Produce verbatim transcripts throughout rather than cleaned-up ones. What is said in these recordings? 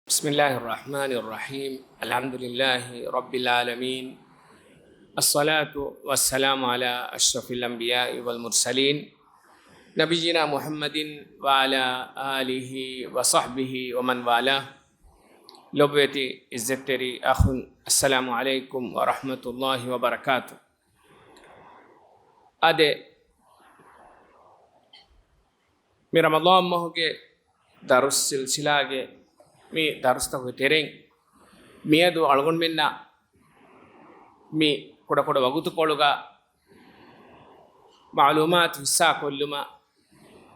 بسم الله الرحمن الرحيم. الحمد لله رب العالمين. الصلاة والسلام على أشرف الأنبياء والمرسلين. نبينا محمد وعلى آله وصحبه ومن والاه. ލޮބުވެތި އިއްޒަތްތެރި އަޚުން، السلام عليكم ورحمة الله وبركاته. އާދެ، މި ރަމަޟާން މަހުގެ ދަރުސް ސިލްސިލާގެ މި ދަރުސްތަކުގެ ތެރެއިން މިއަދު އަޅުގަނޑުމެންނަށް މި ކުޑަކުޑަ ވަގުތުކޮޅުގަ މަޢުލޫމާތު ހިއްސާކޮށްލުމަށް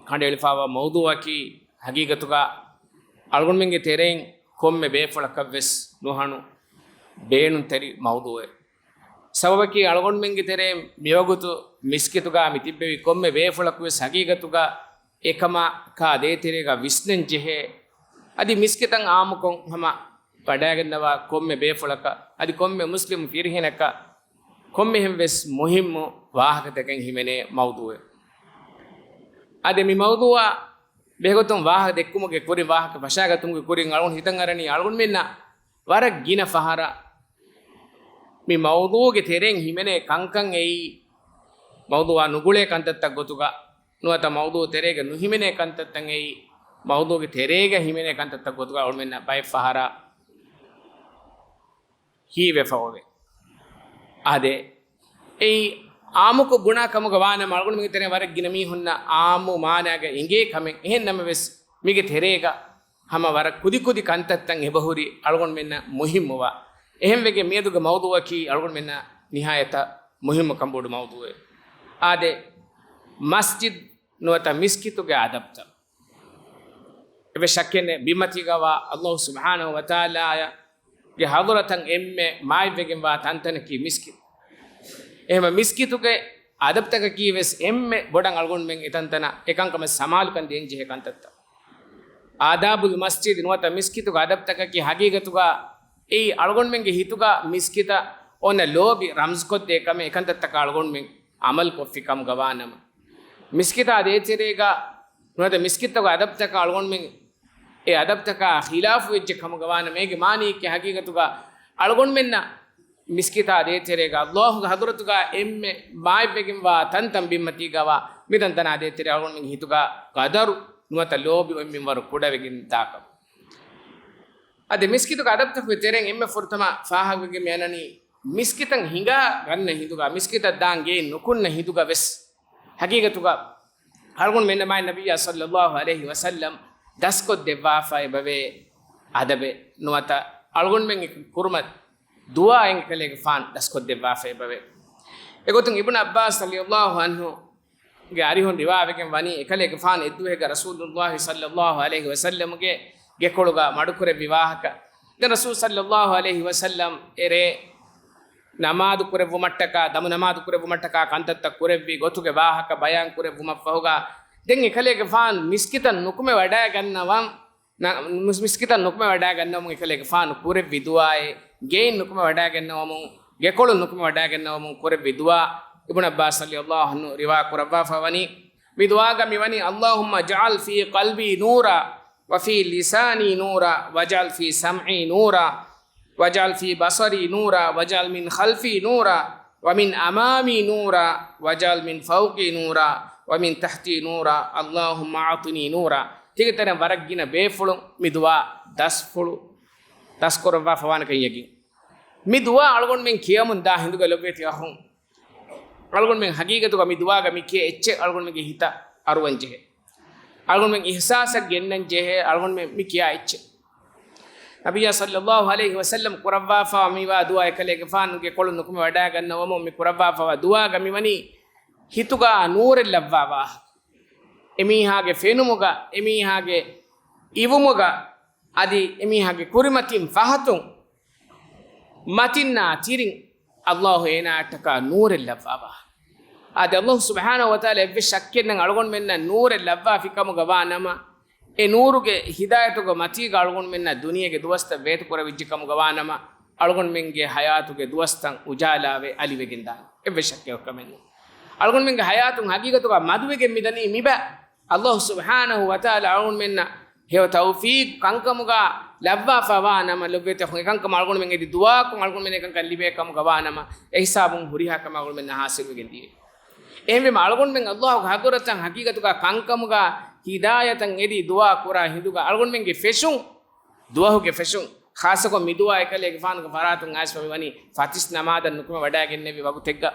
ކަނޑައެޅިފައިވާ މައުޟޫޢަކީ، ހަގީގަތުގަ އަޅުގަނޑުމެންގެ ތެރެއިން ކޮންމެ ބޭފުޅަކަށްވެސް ނުހަނު ބޭނުންތެރި މައުޟޫޢެއް. ސަބަބަކީ، އަޅުގަނޑުމެންގެ ތެރެއިން މިވަގުތު މިސްކިތުގަ މި ތިއްބެވި ކޮންމެ ބޭފުޅަކުވެސް ހަގީގަތުގަ އެކަމަކާ ދޭތެރޭގަ ވިސްނަން ޖެހޭ. އަދި މިސްކިތަށް އާއްމުކޮށް ހަމަ ވަޑައިގަންނަވާ ކޮންމެ ބޭފުޅަކަށް، އަދި ކޮންމެ މުސްލިމް ފިރިހެނަކަށް ކޮންމެހެން ވެސް މުހިއްމު ވާހަކަތަކެއް ހިމެނޭ މައުޟޫޢެއް. އާދެ، މި މައުޟޫޢާ ބެހޭގޮތުން ވާހަކަ ދެއްކުމުގެ ކުރިން، ވާހަކަ ފަށާގަތުމުގެ ކުރިން އަޅުގަނޑު ހިތަށް އަރަނީ، އަޅުގަނޑުމެންނަށް ވަރަށް ގިނަ ފަހަރަށް މި މައުޟޫޢުގެ ތެރެއިން ހިމެނޭ ކަންކަން އެއީ، މައުޟޫޢާ ނުގުޅޭ ކަންތައްތައް ގޮތުގަ ނުވަތަ މައުޟޫޢު ތެރޭގަ ނުހިމެނޭ ކަންތައްތައް އެއީ، މައުޟޫޢުގެ ތެރޭގަ ހިމެނޭ ކަންތައްތައް ގޮތުގަ އަޅުމެންނަށް ބައެއް ފަހަރަށް ހީވެފަ އޮވޭ. އާދެ، އެއީ އާއްމުކޮށް ބުނާ ކަމުގަ ވާނަމަ، އަޅުގަނޑުމެންގެ ތެރެއިން ވަރަށް ގިނަ މީހުންނަށް އާއްމު މާނާގަ އެނގޭ ކަމެއް. އެހެން ނަމަވެސް، މީގެ ތެރޭގަ ހަމަ ވަރަށް ކުދިކުދި ކަންތައްތައް އެބަހުރި އަޅުގަނޑުމެންނަށް މުހިއްމުވާ. އެހެންވެގެން މިއަދުގެ މައުޟޫޢަކީ އަޅުގަނޑުމެންނަށް ނިހާޔަތަށް މުހިއްމުކަން ބޮޑު މައުޟޫޢެއް. އާދެ، މަސްޖިދު ނުވަތަ މިސްކިތުގެ އަދަބުތައް. އެއްވެސް ޝައްކެއް ނެތް، ބިންމަތީގަވާ އައްލާހު ސުބްޙާނަހު ވަތަޢާލާގެ ޙަޟްރަތަށް އެންމެ މާތްވެގެންވާ ތަންތަނަކީ މިސްކިތު. އެހެންވެ، މިސްކިތުގެ އަދަބުތަކަކީ ވެސް އެންމެ ބޮޑަށް އަޅުގަނޑުމެން އެތަންތަނަށް އެކަންކަމަށް ސަމާލުކަން ދޭންޖެހޭ ކަންތައްތައް. އާދާބުލް މަސްޖިދް ނުވަތަ މިސްކިތުގެ އަދަބުތަކަކީ ހަގީގަތުގަ އެއީ އަޅުގަނޑުމެންގެ ހިތުގަ މިސްކިތަށް އޮންނަ ލޯބި ރަމްޒުކޮށްދޭ ކަމެއް. އެކަންތައްތަކަށް އަޅުގަނޑުމެން ޢަމަލުކޮށްފި ކަމުގަ ވާނަމަ، މިސްކިތާ ދޭތެރޭގަ ނުވަތަ މިސްކިތުގެ އަދަބުތަކަށް އަޅުގަނޑުމެން އެ އަދަބުތަކާ ޚިލާފުވެއްޖެ ކަމުގަ ވާނަމަ، އޭގެ މާނައަކީ ހަގީގަތުގަ އަޅުގަނޑުމެންނަށް މިސްކިތާ ދޭތެރޭގަ އައްލާހުގެ ޙަޟްރަތުގަ އެންމެ މާތްވެގެންވާ ތަންތަން ބިންމަތީގަވާ މިތަންތަނާ ދޭތެރޭ އަޅުގަނޑުމެންގެ ހިތުގަ ޤަދަރު ނުވަތަ ލޯބި އޮތް މިންވަރު ކުޑަވެގެން ދާކަމަށް. އަދި މިސްކިތުގެ އަދަބުތަކުގެ ތެރެއިން އެންމެ ފުރަތަމަ ފާހަގަވެގެން މިއަންނަނީ، މިސްކިތަށް ހިނގާ ގަންނަ ހިނދުގަ، މިސްކިތަށް ދާން ގެއިން ނުކުންނަ ހިނދުގަ ވެސް ހަގީގަތުގަ އަޅުގަނޑުމެންނަށް މާތް ނަބިއްޔާ ޞައްލައްލާހު ޢަލައިހި ވަސައްލަމް ދަސްކޮށްދެއްވާފައި އެބަވޭ އަދަބެއް ނުވަތަ އަޅުގަނޑުމެން ކުރުމަށް ދުޢާއެއް އެކަލޭގެފާނު ދަސްކޮށްދެއްވާފައި އެބަވޭ. އެގޮތުން އިބްނު ޢައްބާސް ރަޟިޔައްލާހު ޢަންހުގެ އަރިހުން ރިވާވެގެން ވަނީ، އެކަލޭގެފާނު އެއްދުވަހެއްގަ ރަސޫލުއްލާހި ޞައްލައްލާހު ޢަލައިހި ވަސައްލަމުގެ ގެކޮޅުގަ މަޑުކުރެއްވި ވާހަކަ. ދެން ރަސޫލު ޞައްލައްލާހު ޢަލައިހި ވަސައްލަމް އެރޭ ނަމާދު ކުރެއްވުމަށްޓަކާ، ދަމު ނަމާދު ކުރެއްވުމަށްޓަކާ ކަންތައްތައް ކުރެއްވި ގޮތުގެ ވާހަކަ ބަޔާން ކުރެއްވުމަށްފަހުގަ، ދެން އެކަލޭގެފާނު މިސްކިތަށް ނުކުމެ ވަޑައިގަންނަވަން، ނަ-، މިސް-، މިސްކިތަށް ނުކުމެ ވަޑައިގަންނަވަމުން އެކަލޭގެފާނު ކުރެއްވި ދުޢާއެއް، ގެއިން ނުކުމެ ވަޑައިގަންނަވަމުން، ގެކޮޅުން ނުކުމެ ވަޑައިގަންނަވަމުން ކުރެއްވި ދުޢާ އިބްނު ޢައްބާސް ރަޟިޔައްލާހު ޢަންހު ރިވާ ކުރައްވާފަ ވަނީ. މި ދުޢާގަ މިވަނީ، اللهم اجعل في قلبي نورا وفي لساني نورا واجعل في سمعي نورا واجعل في بصري نورا واجعل من خلفي نورا ومن أمامي نورا واجعل من فوقي نورا ومن تحتي نورا اللهم أعطني نورا. ތިގެ ތެރެއިން ވަރަށް ގިނަ ބޭފުޅުން މި ދުޢާ ދަސްފުޅު ދަސްކުރައްވާފަ ވާނެކަން ޔަގީން. މި ދުޢާ އަޅުގަނޑުމެން ކިޔަމުން ދާ ހިނދުގަ ލޮބުވެތި އަޚުން، އަޅުގަނޑުމެން ހަގީގަތުގަ މި ދުޢާގަ މި ކިޔޭ އެއްޗެއް އަޅުގަނޑުމެންގެ ހިތަށް އަރުވަން ޖެހޭ. އަޅުގަނޑުމެން އިޙްސާސަށް ގެންނަން ޖެހޭ އަޅުގަނޑުމެން މި ކިޔާ އެއްޗެއް. ނަބިއްޔާ ޞައްލައްލާހު ޢަލައިހި ވަސައްލަމް ކުރައްވާފަ މިވާ ދުޢާ އެކަލޭގެފާނުގެ ކޮޅުން ނުކުމެ ވަޑައިގަންނަވަމުން މި ކުރައްވާފަވާ ދުޢާގަ މިވަނީ ހިތުގަ ނޫރެއް ލައްވާ ވާހަކަ. އެމީހާގެ ފެނުމުގަ، އެމީހާގެ އިވުމުގަ، އަދި އެމީހާގެ ކުރިމަތިން ފަހަތުން މަތިންނާ ތިރިން އައްލާހު އޭނާއަށްޓަކާ ނޫރެއް ލައްވާވާ. އާދެ، އައްލާހު ސުބްޙާނަހު ވަތަޢާލާ އެއްވެސް ޝައްކެއް ނެތް އަޅުގަނޑުމެންނަށް ނޫރެއް ލައްވާފި ކަމުގަ ވާ ނަމަ، އެ ނޫރުގެ ހިދާޔަތުގެ މަތީގަ އަޅުގަނޑުމެންނަށް ދުނިޔޭގެ ދުވަސްތައް ވޭތުކުރެވިއްޖެ ކަމުގަ ވާ ނަމަ، އަޅުގަނޑުމެންގެ ޙަޔާތުގެ ދުވަސްތައް އުޖާލާވެ އަލިވެގެން ދާނެ. އެއްވެސް ޝައްކެއް ކަމެއް ނެތް. އަޅުގަނޑުމެންގެ ޙަޔާތުން ހަގީގަތުގަ މަދުވެގެން މިދަނީ މިބަ. އައްލާހު ސުބްޙާނަހު ވަތަޢާލާ އަޅުގަނޑުމެންނަށް ހެޔޮ ތައުފީޤު ކަންކަމުގަ ލައްވާފަ ވާ ނަމަ، ލޮބުވެތި އަޚުން، އެކަންކަމަށް އަޅުގަނޑުމެން އެދި ދުޢާކޮށް އަޅުގަނޑުމެން އެކަންކަން ލިބޭ ކަމުގަ ވާ ނަމަ، އެ ހިސާބުން ހުރިހާ ކަމެއް އަޅުގަނޑުމެންނަށް ޙާޞިލުވެގެން ދިޔައީ. އެހެންވީމަ އަޅުގަނޑުމެން ﷲ ގެ ޙަޟްރަތަށް ޙަޤީޤަތުގަ ކަންކަމުގަ ހިދާޔަތަށް އެދި ދުޢާ ކުރާ ހިނދުގަ އަޅުގަނޑުމެންގެ ފެށުން، ދުވަހުގެ ފެށުން، ޚާއްޞަކޮށް މި ދުޢާ އެކަލޭގެފާނުގެ ފަރާތުން އައިސްފަ މިވަނީ ފަތިސް ނަމާދަށް ނުކުމެ ވަޑައިގެންނެވި ވަގުތެއްގަ.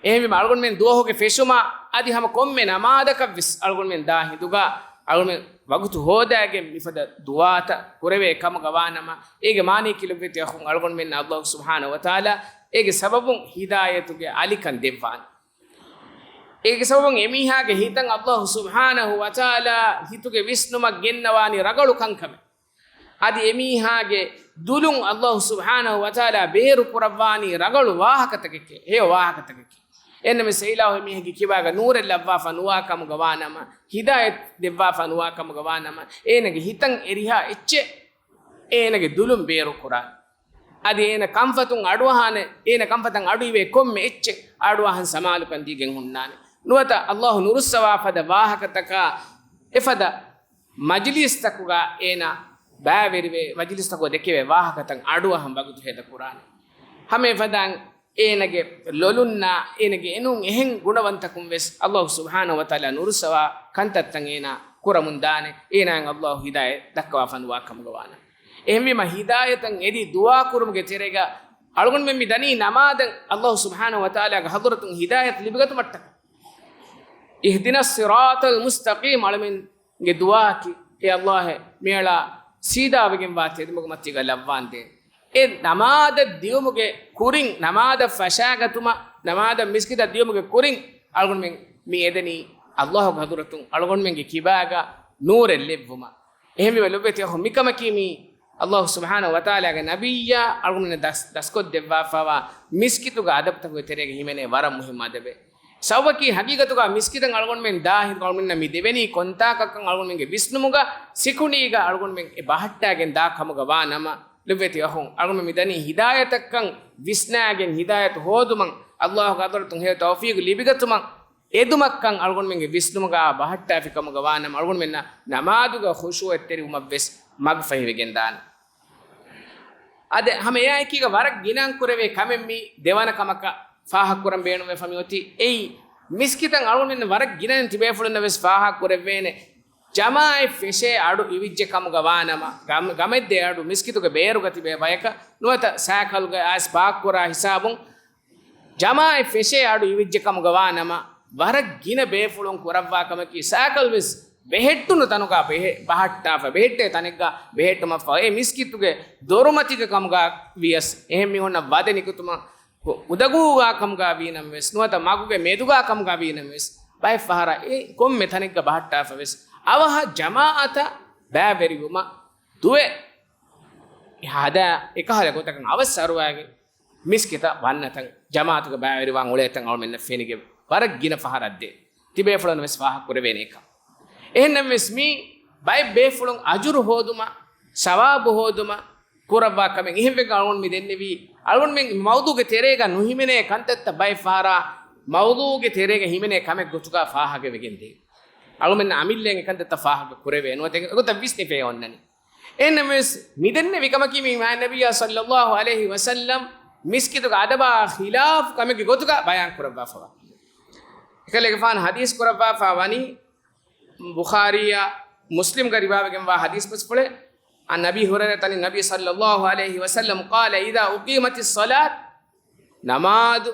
އެހެންވީމަ އަޅުގަނޑުމެން ދުވަހުގެ ފެށުމާ އަދި ހަމަ ކޮންމެ ނަމާދަކަށްވެސް އަޅުގަނޑުމެން ދާ ހިނދުގަ އަޅުގަނޑުމެން ވަގުތު ހޯދައިގެން މިފަދަ ދުޢާތައް ކުރެވޭ ކަމުގަ ވާ ނަމަ، އޭގެ މާނައަކީ ލޮބުވެތި އަޚުން، އަޅުގަނޑުމެންނަށް ﷲ ސުބްޙާނަހޫ ވަތަޢާލާ އޭގެ ސަބަބުން ހިދާޔަތުގެ އަލިކަން ދެއްވާނެ. އޭގެ ސަބަބުން އެމީހާގެ ހިތަށް ﷲ ސުބްޙާނަހޫ ވަތަޢާލާ ހިތުގެ ވިސްނުމަށް ގެންނަވާނީ ރަގަޅު ކަންކަމެއް. އަދި އެމީހާގެ ދުލުން ﷲ ސުބްޙާނަހޫ ވަތަޢާލާ ބޭރު ކުރައްވާނީ ރަގަޅު ވާހަކަތަކެކޭ، ހެޔޮ ވާހަކަތަކެކޭ. އެހެންނަމަވެސް އެއިލާހު އެމީހެއްގެ ކިބާގަ ނޫރެއް ލައްވާފަ ނުވާ ކަމުގަ ވާ ނަމަ، ހިދާޔަތް ދެއްވާފަ ނުވާ ކަމުގަ ވާ ނަމަ، އޭނަގެ ހިތަށް އެރިހާ އެއްޗެއް އޭނަގެ ދުލުން ބޭރު ކުރާނެ. އަދި އޭނަ ކަންފަތުން އަޑުއަހާނެ، އޭނަ ކަންފަތަށް އަޑުއިވޭ ކޮންމެ އެއްޗެއް އަޑުއަހަން ސަމާލުކަން ދީގެން ހުންނާނެ. ނުވަތަ ﷲ ނުރުއްސަވާ ފަދަ ވާހަކަތަކާ އެފަދަ މަޖިލީސްތަކުގަ އޭނަ ބައިވެރިވެ، މަޖިލީސްތަކުގަ ދެކެވޭ ވާހަކަތައް އަޑުއަހަން ވަގުތު ހޭދަ ކުރާނެ. ހަމަ އެފަދައިން އޭނަގެ ލޮލުންނާ އޭނަގެ އެނޫން އެހެން ގުނަވަންތަކުން ވެސް ﷲ ސުބްޙާނަހޫ ވަތަޢާލާ ނުރުއްސަވާ ކަންތައްތައް އޭނާ ކުރަމުން ދާނެ، އޭނާއަށް ﷲ ހިދާޔަތް ދައްކަވާފަ ނުވާ ކަމުގަ ވާނަމަ. އެހެންވީމަ ހިދާޔަތަށް އެދި ދުޢާ ކުރުމުގެ ތެރޭގަ އަޅުގަނޑުމެން މި ދަނީ ނަމާދަށް ﷲ ސުބްޙާނަހޫ ވަތަޢާލާގެ ޙަޟްރަތުން ހިދާޔަތް ލިބިގަތުމަށްޓަކައި. اهدنا الصراط المستقيم އަޅަމެން ގެ ދުޢާއަކީ، އޭ ﷲ، މިއަޅާ ސީދާވެގެންވާ ތެރެމަގުމަތީގަ ލައްވާނދޭން. އެ ނަމާދަށް ދިޔުމުގެ ކުރިން، ނަމާދަށް ފަށާގަތުމަށް، ނަމާދަށް މިސްކިތަށް ދިޔުމުގެ ކުރިން އަޅުގަނޑުމެން މި އެދެނީ ﷲ ގެ ޙަޟްރަތުން އަޅުގަނޑުމެންގެ ކިބާގަ ނޫރެއް ލެއްވުމަށް. އެހެންވީމަ ލޮބުވެތި އަޚުން، މިކަމަކީ މީ ﷲ ސުބްޙާނަހޫ ވަތަޢާލާގެ ނަބިއްޔާ އަޅުގަނޑުމެންނަށް ދަސް، ދަސްކޮށްދެއްވާފައިވާ މިސްކިތުގެ އަދަބުތަކުގެ ތެރޭގަ ހިމެނޭ ވަރަށް މުހިއްމު އަދަބެއް. ސަބަބަކީ ހަގީގަތުގަ މިސްކިތަށް އަޅުގަނޑުމެން ދާ ހިނދު އަޅުގަނޑުމެންނަށް މި ދެވެނީ ކޮންތާކަށްކަން އަޅުގަނޑުމެންގެ ވިސްނުމުގަ ސިކުނޑީގަ އަޅުގަނޑުމެން އެ ބަހައްޓާގެން ދާ ކަމުގަ ވާ ނަމަ، ލޮބުވެތި އަޚުން، އަޅުގަނޑުމެން މި ދަނީ ހިދާޔަތަށްކަން ވިސްނާގެން ހިދާޔަތު ހޯދުމަށް، ﷲ ގެ ޙަޟްރަތުން ހެޔޮ ތައުފީޤު ލިބިގަތުމަށް އެދުމަށްކަން އަޅުގަނޑުމެންގެ ވިސްނުމުގަ ބަހައްޓާފި ކަމުގަ ވާ ނަމަ، އަޅުގަނޑުމެންނަށް ނަމާދުގަ ޚުޝޫޢަތްތެރިވުމަށްވެސް މަގު ފަހިވެގެން ދާނެ. އަދި ހަމަ އެއާއެކީގަ ވަރަށް ގިނަ ކުރެވޭ ކަމެއް މި ދެވަނަ ކަމަކަށް ފާހަގަ ކުރަން ބޭނުންވެފަ މި އޮތީ. އެއީ، މިސްކިތަށް އަޅުގަނޑުމެން ވަރަށް ގިނައިން ތިބޭފުޅުންނަށް ވެސް ފާހަގަ ކުރެވޭނެ. ޖަމާޢަތް ފެށޭ އަޑު އިވިއްޖެ ކަމުގަ ވާ ނަމަ، ގަމެ، ގަމެއްދޭ އަޑު މިސްކިތުގެ ބޭރުގަ ތިބޭ ބަޔަކަށް ނުވަތަ ސައިކަލްގަ އައިސް ޕާކް ކުރާ ހިސާބުން ޖަމާޢަތް ފެށޭ އަޑު އިވިއްޖެ ކަމުގަ ވާ ނަމަ، ވަރަށް ގިނަ ބޭފުޅުން ކުރައްވާ ކަމަކީ، ސައިކަލް ވެސް ބެހެއްޓުނު ތަނުގަ ބެހެ، ބަހައްޓާފަ، ބެހެއްޓޭ ތަނެއްގަ ބެހެއްޓުމަށްފަހު، އެ މިސްކިތުގެ ދޮރުމަތީގަ ކަމުގަ ވިޔަސް، އެހެން މީހުންނަށް ވަދެ ނިކުތުމަށް އު، އުނދަގޫގަ ކަމުގަ ވީނަމަވެސް، ނުވަތަ މަގުގެ މެދުގަ ކަމުގަ ވީނަމަވެސް، ބައެއް ފަހަރަށް އެ ކޮންމެ ތަނެއްގަ ބަހައްޓާފަވެސް، އަވަހަށް ޖަމާޢަތަށް ބައިވެރިވުމަށް ދުވެ ހަދާ އެކަހަލަ ގޮތަކަށް އަވަސް އަރުވާގެން މިސްކިތަށް ވަންނަތަން، ޖަމާޢަތުގަ ބައިވެރިވާން އުޅޭތަން އަޅުމެންނަށް ފެނިގެން ވަރަށް ގިނަ ފަހަރަށް ދޭ. ތިބޭފުޅުން ވެސް ފާހަގަ ކުރެވޭނެ އެކަން. އެހެންނަމަވެސް މީ ބައެއް ބޭފުޅުން އަޖުރު ހޯދުމަށް، ސަވާބު ހޯދުމަށް ކުރައްވާ ކަމެއް. އެހެންވެގެން އަޅުގަނޑު މި ދެންނެވީ، އަޅުގަނޑުމެން މައުޟޫގެ ތެރޭގަ ނުހިމެނޭ ކަންތައްތައް ބައެއް ފަހަރާ މައުޟޫގެ ތެރޭގަ ހިމެނޭ ކަމެއް ގޮތުގަ ފާހަގަވެގެން ދޭ. އަޅުމެންނަށް އަމިއްލައިން އެކަންތައްތައް ފާހަގަ ކުރެވޭ ނުވަތަ އެގޮތަށް ވިސްނިފައި އޮންނަނީ. އެހެންނަމަވެސް، މި ދެންނެވި ކަމަކީ މި މާތް ނަބިއްޔާ ޞައްލައްލާހު ޢަލައިހި ވަސައްލަމް މިސްކިތުގެ އަދަބާ ޚިލާފު ކަމެއްގެ ގޮތުގަ ބަޔާން ކުރައްވާފަވާ. އެކަލޭގެފާނު ޙަދީޘް ކުރައްވާފަ ވަނީ، ބުޚާރީއާ މުސްލިމްގަ ރިވާވެގެންވާ ޙަދީޘް ބަސްފުޅެއް، عن أبي هريرة عن النبي صلى الله عليه وسلم قال إذا أقيمت الصلاة، ނަމާދު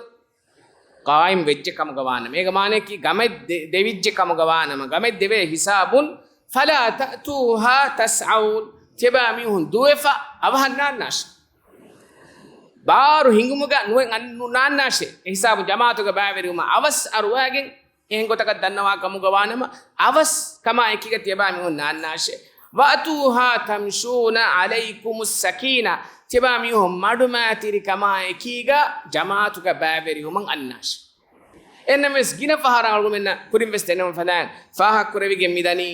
ޤާއިމް ވެއްޖެ ކަމުގަ ވާނަމަ، އޭގެ މާނައަކީ ގަމެއް ދެ، ދެވިއްޖެ ކަމުގަ ވާނަމަ، ގަމެއް ދެވޭ ހިސާބުން، فلا تأتوها تسعون، ތިޔަބައިމީހުން ދުވެފަ އަވަހަށް ނާންނާށޭ. ބާރު ހިނގުމުގަ ނުވެ، ނު، ނާންނާށޭ. އެ ހިސާބުން ޖަމާޢަތުގަ ބައިވެރިވުމަށް އަވަސް އަރުވާގެން އެހެން ގޮތަކަށް ދަންނަވާ ކަމުގަ ވާނަމަ، އަވަސް ކަމާ އެކީގަ ތިޔަބައިމީހުން ނާންނާށޭ. وأتوها تمشون عليكم السكينة، ތިޔަބައިމީހުން މަޑުމައިތިރިކަމާ އެކީގަ ޖަމާޢަތުގަ ބައިވެރިވުމަށް އަންނާށޭ. އެހެންނަމަވެސް ގިނަ ފަހަރަށް އަޅުގަނޑުމެންނަށް ކުރިން ވެސް ދެންނެވުން ފަދައިން ފާހަގަ ކުރެވިގެން މިދަނީ،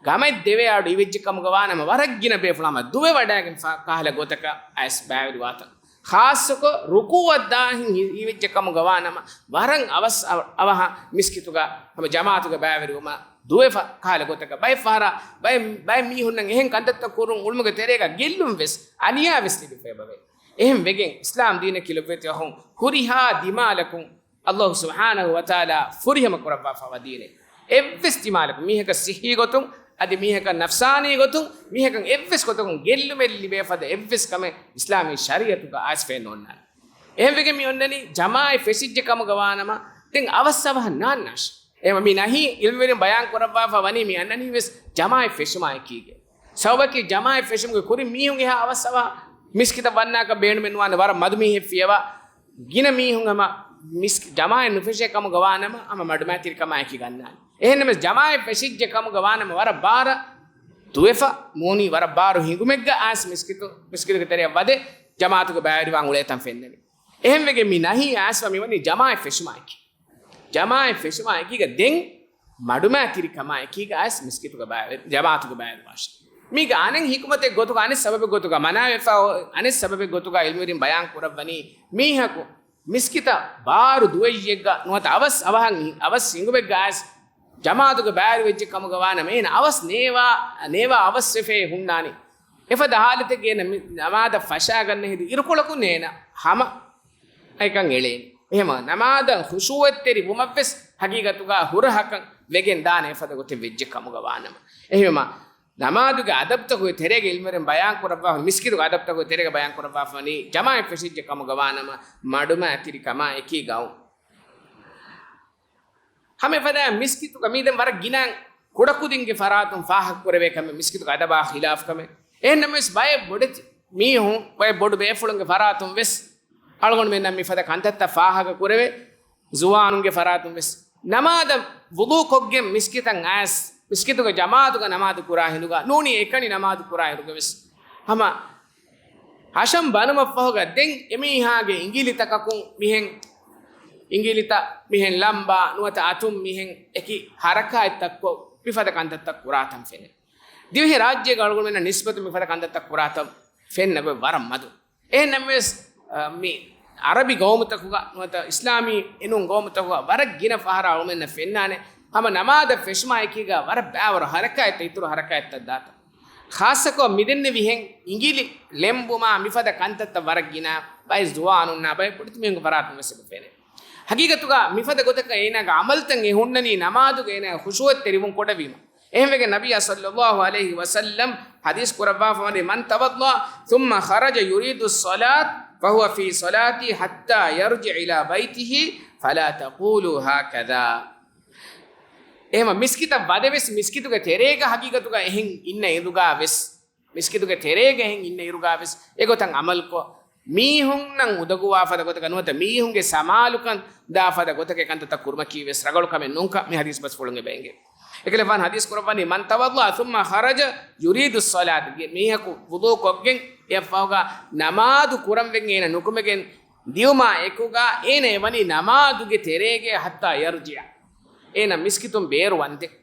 ގަމެއް ދެވޭ އަޑު އިވިއްޖެ ކަމުގަ ވާނަމަ، ވަރަށް ގިނަ ބޭފުޅުން ހަމަ ދުވެ ވަޑައިގެން ފާ، ކަހަލަ ގޮތަކަށް އައިސް ބައިވެރިވާތަން. ޚާއްޞަކޮށް ރުކޫޢަށް ދާހިން ހި، ހީވެއްޖެ ކަމުގަ ވާނަމަ، ވަރަށް އަވަސް އަވ، އަވަހަށް މިސްކިތުގަ ހަމަ ޖަމާޢަތުގަ ބައިވެރިވުމަށް ދުވެފަ ކަހަލަ ގޮތަކަށް ބައެއް ފަހަރަށް ބައެއް، ބައެއް މީހުންނަށް އެހެން ކަންތައްތައް ކުރުން އުޅުމުގެ ތެރޭގަ ގެއްލުން ވެސް އަނިޔާ ވެސް ލިބިފައިބަވޭ. އެހެން ވެގެން އިސްލާމް ދީނަކީ ލޮބުވެތި އަޚުން ހުރިހާ ދިމާލަކުން އައްލާހު ސުބްޙާނަހު ވަތަޢާލާ ފުރިހަމަ ކުރައްވާފަވާ ދީނެއް. އެއްވެސް ދިމާލަކުން މީހަކަށް ސިއްހީ ގޮތުން، އަދި މީހަކަށް ނަފްސާނީ ގޮތުން، މީހަކަށް އެއްވެސް ގޮތަކުން ގެއްލުމެއް ލިބޭ ފަދަ އެއްވެސް ކަމެއް އިސްލާމީ ޝަރީޢަތުގަ އައިސްފައެއް ނޯންނާނެ. އެހެންވެގެން މި އޮންނަނީ ޖަމާޢަތް ފެށިއްޖެ ކަމުގަ ވާނަމަ، ދެން އަވަސް އަވަހަށް ނާންނާށި. އެހެންވީމަ މި ނަހީ ޢިލްމުވެރިން ބަޔާން ކުރައްވާފަ ވަނީ މި އަންނަނީ ވެސް ޖަމާޢަތް ފެށުމާއެކީގެ. ސަބަބަކީ ޖަމާޢަތް ފެށުމުގެ ކުރިން މީހުން އެހާ އަވަސް އަވަހަށް މިސްކިތަށް ވަންނާކަށް ބޭނުމެއް ނުވާނެ، ވަރަށް މަދު މީހެއް ފިޔަވާ. ގިނަ މީހުން ހަމަ މިސް-، ޖަމާޢަތް ނުފެށޭ ކަމުގަ ވާނަމަ، ހަމަ މަޑުމައިތިރިކަމާއެކީ ގަންނާނެ. އެހެންނަމަވެސް ޖަމާޢަތް ފެށިއްޖެ ކަމުގަ ވާނަމަ، ވަރަށް ބާރަށް ދުވެފަ މޫނީ، ވަރަށް ބާރު ހިނގުމެއްގަ އައިސް މިސްކިތު، މިސްކިތުގެ ތެރެއަށް ވަދެ ޖަމާޢަތުގަ ބައިވެރިވާން އުޅޭތަން ފެންނަނީ. އެހެންވެގެން މި ނަހީ އައިސްފަ މިވަނީ ޖަމާޢަތް ފެށުމާއެކީ. ޖަމާޢަތް ފެށުމާއެކީގަ ދެން މަޑުމައިތިރިކަމާއެކީގަ އައިސް މިސްކިތުގަ ބައި-، ޖަމާޢަތުގަ ބައިވެރިވާށޭ. މީގަ އަނެއް ޙިކުމަތެއް ގޮތުގަ، އަނެއް ސަބަބެއް ގޮތުގަ މަނާވެފަ، އަނެއް ސަބަބެއް ގޮތުގަ ޢިލްމުވެރިން ބަޔާން ކުރައްވަނީ، މީހަކު މިސްކިތަށް ބާރު ދުވައްޔެއްގަ ނުވަތަ އަވަސް އަވަހަށް، އަވަސް ހިނގުމެއްގަ އައިސް ޖަމާޢަތުގަ ބައިވެރިވެއްޖެ ކަމުގަ ވާނަމަ، އޭނަ އަވަސް ނޭވާ، ނޭވާ އަވަސްވެފައި ހުންނާނީ. އެފަދަ ޙާލަތެއްގަ އޭނަ މި ނަމާދަށް ފަށާގަންނަ ހިނދު އިރުކޮޅަކުން އޭނަ ހަމަ އެކަން އެޅޭނީ. އެހެންވީމަ ނަމާދަށް ޚުޝޫޢަތްތެރި ވުމަށްވެސް ހަގީގަތުގަ ހުރަހަކަށް ވެގެން ދާނެ އެފަދަ ގޮތެއް ވެއްޖެ ކަމުގަ ވާނަމަ. އެހެންވީމަ ނަމާދުގެ އަދަބުތަކުގެ ތެރޭގަ ޢިލްމުވެރިން ބަޔާން ކުރައްވާ، މިސްކިތުގެ އަދަބުތަކުގެ ތެރޭގަ ބަޔާން ކުރައްވާފަ ވަނީ ޖަމާޢަތް ފެށިއްޖެ ކަމުގަ ވާނަމަ މަޑުމައިތިރިކަމާ އެކީ ގައުމު. ހަމަ އެފަދައިން މިސްކިތުގަ މީ ދެން ވަރަށް ގިނަ ކުޑަކުދިންގެ ފަރާތުން ފާހަގަކުރެވޭ ކަމެއް މިސްކިތުގެ އަދަބާ ޚިލާފު ކަމެއް. އެހެންނަމަވެސް ބައެއް ބޮޑެތި މީހުން، ބައެއް ބޮޑު ބޭފުޅުންގެ ފަރާތުން ވެސް އަޅުގަނޑުމެންނަށް މިފަދަ ކަންތައްތައް ފާހަގަކުރެވޭ. ޒުވާނުންގެ ފަރާތުން ވެސް ނަމާދަށް ވުޟޫ ކޮށްގެން މިސްކިތަށް އައިސް، މިސްކިތުގެ ޖަމާޢަތުގަ ނަމާދު ކުރާ ހިނދުގަ ނޫނީ އެކަނި ނަމާދު ކުރާ އިރުގަ ވެސް ހަމަ ހަށަން ބަނުމަށްފަހުގަ ދެން އެމީހާގެ އިނގިލިތަކަކުން މިހެން އިނގިލިތައް މިހެން ލަނބާ ނުވަތަ އަތުން މިހެން އެކި ހަރަކާތްތައްކޮށް މިފަދަ ކަންތައްތައް ކުރާތަން ފެނޭ. ދިވެހި ރާއްޖޭގަ އަޅުގަނޑުމެންނަށް ނިސްބަތު މިފަދަ ކަންތައްތައް ކުރާތަން ފެންނަ ގޮތް ވަރަށް މަދު. އެހެންނަމަވެސް، އަ، މި އަރަބި ގައުމުތަކުގަ ނުވަތަ އިސްލާމީ އެނޫން ގައުމުތަކުގަ ވަރަށް ގިނަ ފަހަރަށް އަޅުމެންނަށް ފެންނާނެ، ހަމަ ނަމާދަށް ފެށުމާއެކީގަ ވަރަށް ބައިވަރު ހަރަކާތްތައް، އިތުރު ހަރަކާތްތައް ދާތަން. ޚާއްޞަކޮށް މިދެންނެވިހެން އިނގިލި ލެނބުމާ މިފަދަ ކަންތައްތައް ވަރަށް ގިނަ ބައެއް ޒުވާނުންނާ ބައެއް ބޮޑެތި މީހުންގެ ފަރާތުން ވެސް އެބަ ފެނޭ. ހަގީގަތުގަ މިފަދަ ގޮތަކަށް އޭނާގެ ޢަމަލުތައް އެ ހުންނަނީ ނަމާދުގަ އޭނާ ޚުޝޫޢަތްތެރިވުން ކުޑަވީމަ. އެހެންވެގެން ނަބިއްޔާ ޞައްލައްލާހު ޢަލައިހި ވަސައްލަމް ޙަދީޘް ކުރައްވާފަވަނީ، من توضأ ثم خرج يريد الصلاة فهو في صلاته حتى يرجع إلى بيته فلا تقولوا هكذا. އެހެންވީމަ މިސްކިތަށް ވަދެވެސް މިސްކިތުގެ ތެރޭގަ ހަގީގަތުގަ އެހެން އިންނަ އިރުގަ ވެސް، މިސްކިތުގެ ތެރޭގަ އެހެން އިންނަ އިރުގަ ވެސް އެގޮތަށް ޢަމަލުކޮށް، މީހުންނަށް އުނދަގޫވާ ފަދަ ގޮތަކަށް ނުވަތަ މީހުންގެ ސަމާލުކަން ދާ ފަދަ ގޮތަކަށް އެކަންތައްތައް ކުރުމަކީ ވެސް ރަނގަޅު ކަމެއް ނޫންކަން މި ޙަދީޘް ބަސްފުޅުން އެބަ އެނގޭ. އެކަލޭގެފާނު ޙަދީޘް ކުރައްވަނީ، من توضأ ثم خرج يريد الصلاة، މީހަކު ވުޟޫ ކޮށްގެން އެއަށްފަހުގަ ނަމާދު ކުރަން ވެގެން އޭނަ ނުކުމެގެން ދިއުމާ އެކުގަ އޭނަ އެވަނީ ނަމާދުގެ ތެރޭގަ حتى يرجع، އޭނަ މިސްކިތުން ބޭރު ވަންދެން.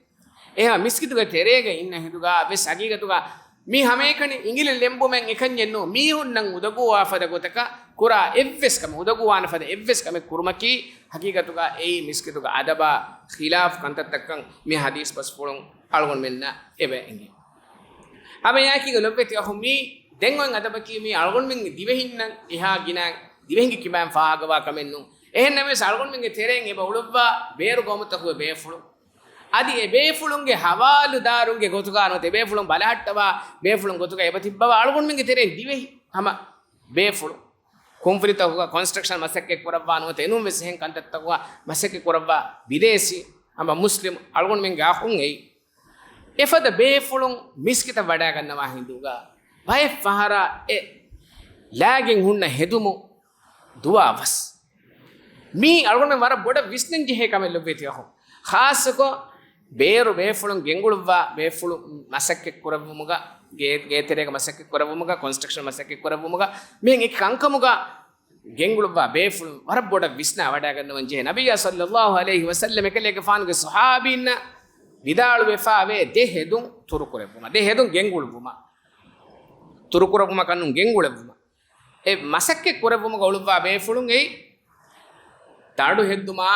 އެހެންވީމަ މިސްކިތުގެ ތެރޭގަ އިންނަ ހިނދުގަ ވެސް ހަގީގަތުގަ މި ހަމައެކަނި އިނގިލި ލެނބުމެއް އެކަންޏެއް ނޫން، މީހުންނަށް އުނދަގޫވާ ފަދަ ގޮތަކަށް ކުރާ އެއްވެސް ކަމެއް، އުނދަގޫވާނެ ފަދަ އެއްވެސް ކަމެއް ކުރުމަކީ ހަގީގަތުގަ އެއީ މިސްކިތުގެ އަދަބާ ޚިލާފު ކަންތައްތައްކަން މި ޙަދީޘް ބަސްފުޅުން އަޅުގަނޑުމެންނަށް އެބަ އެނގޭ. ހަމައެއާއެކީގަ ލޮބުވެތި އަޚުން، މީ ދެން އޮތް އަދަބަކީ މީ އަޅުގަނޑުމެން ދިވެހިންނަށް އެހާ ގިނަ ދިވެހިންގެ ކިބައިން ފާހަގަވާ ކަމެއް ނޫން. އެހެންނަމަވެސް އަޅުގަނޑުމެންގެ ތެރެއިން އެބަ އުޅުއްވާ ބޭރު ގައުމުތަކުގެ ބޭފުޅުން. އަދި އެ ބޭފުޅުންގެ ހަވާލުދާރުންގެ ގޮތުގަ ނުވަތަ އެ ބޭފުޅުން ބަލަހައްޓަވާ ބޭފުޅުން ގޮތުގަ އެބަ ތިއްބަވާ އަޅުގަނޑުމެންގެ ތެރެއިން ދިވެހި ހަމަ ބޭފުޅުން. ކުންފުނިތަކުގަ ކޮންސްޓްރަކްޝަން މަސައްކަތް ކުރައްވާ ނުވަތަ އެނޫންވެސް އެހެން ކަންތައްތަކުގަ މަސައްކަތް ކުރައްވާ ބިދޭސީ ހަމަ މުސްލިމް އަޅުގަނޑުމެންގެ އަޚުން އެއީ. އެފަދަ ބޭފުޅުން މިސްކިތަށް ވަޑައިގަންނަވާ ހިނދުގަ ބައެއް ފަހަރަށް އެ ލާގެން ހުންނަ ހެދުމު ދުވާ ވަސް. މީ އަޅުގަނޑުމެން ވަރަށް ބޮޑަށް ވިސްނަން ޖެހޭ ކަމެއް ލޮބުވެތި އަޚުން. ޚާއްޞަކޮށް ބޭރު ބޭފުޅުން ގެންގުޅުއްވާ ބޭފުޅުން މަސައްކަތް ކުރެއްވުމުގަ، ގޭ، ގޭތެރޭގަ މަސައްކަތް ކުރެއްވުމުގަ، ކޮންސްޓްރަކްޝަން މަސައްކަތް ކުރެއްވުމުގަ، މިހެން އެކި ކަންކަމުގަ ގެންގުޅުއްވާ ބޭފުޅުން ވަރަށް ބޮޑަށް ވިސްނާ ވަޑައިގަންނަވަން ޖެހޭ. ނަބިއްޔާ ޞައްލައްލާހު ޢަލައިހި ވަސައްލަމް އެކަލޭގެފާނުގެ ޞަޙާބީންނަށް ވިދާޅުވެފާވޭ ދެ ހެދުން ތުރުކުރެއްވުމަށް، ދެ ހެދުން ގެންގުޅުއްވުމަށް. ތުރުކުރެއްވުމަކަށް ނޫން، ގެންގުޅެއްވުމަށް. އެ މަސައްކަތް ކުރެއްވުމުގަ އުޅުއްވާ ބޭފުޅުން އެއީ ދަނޑު ހެއްދުމާ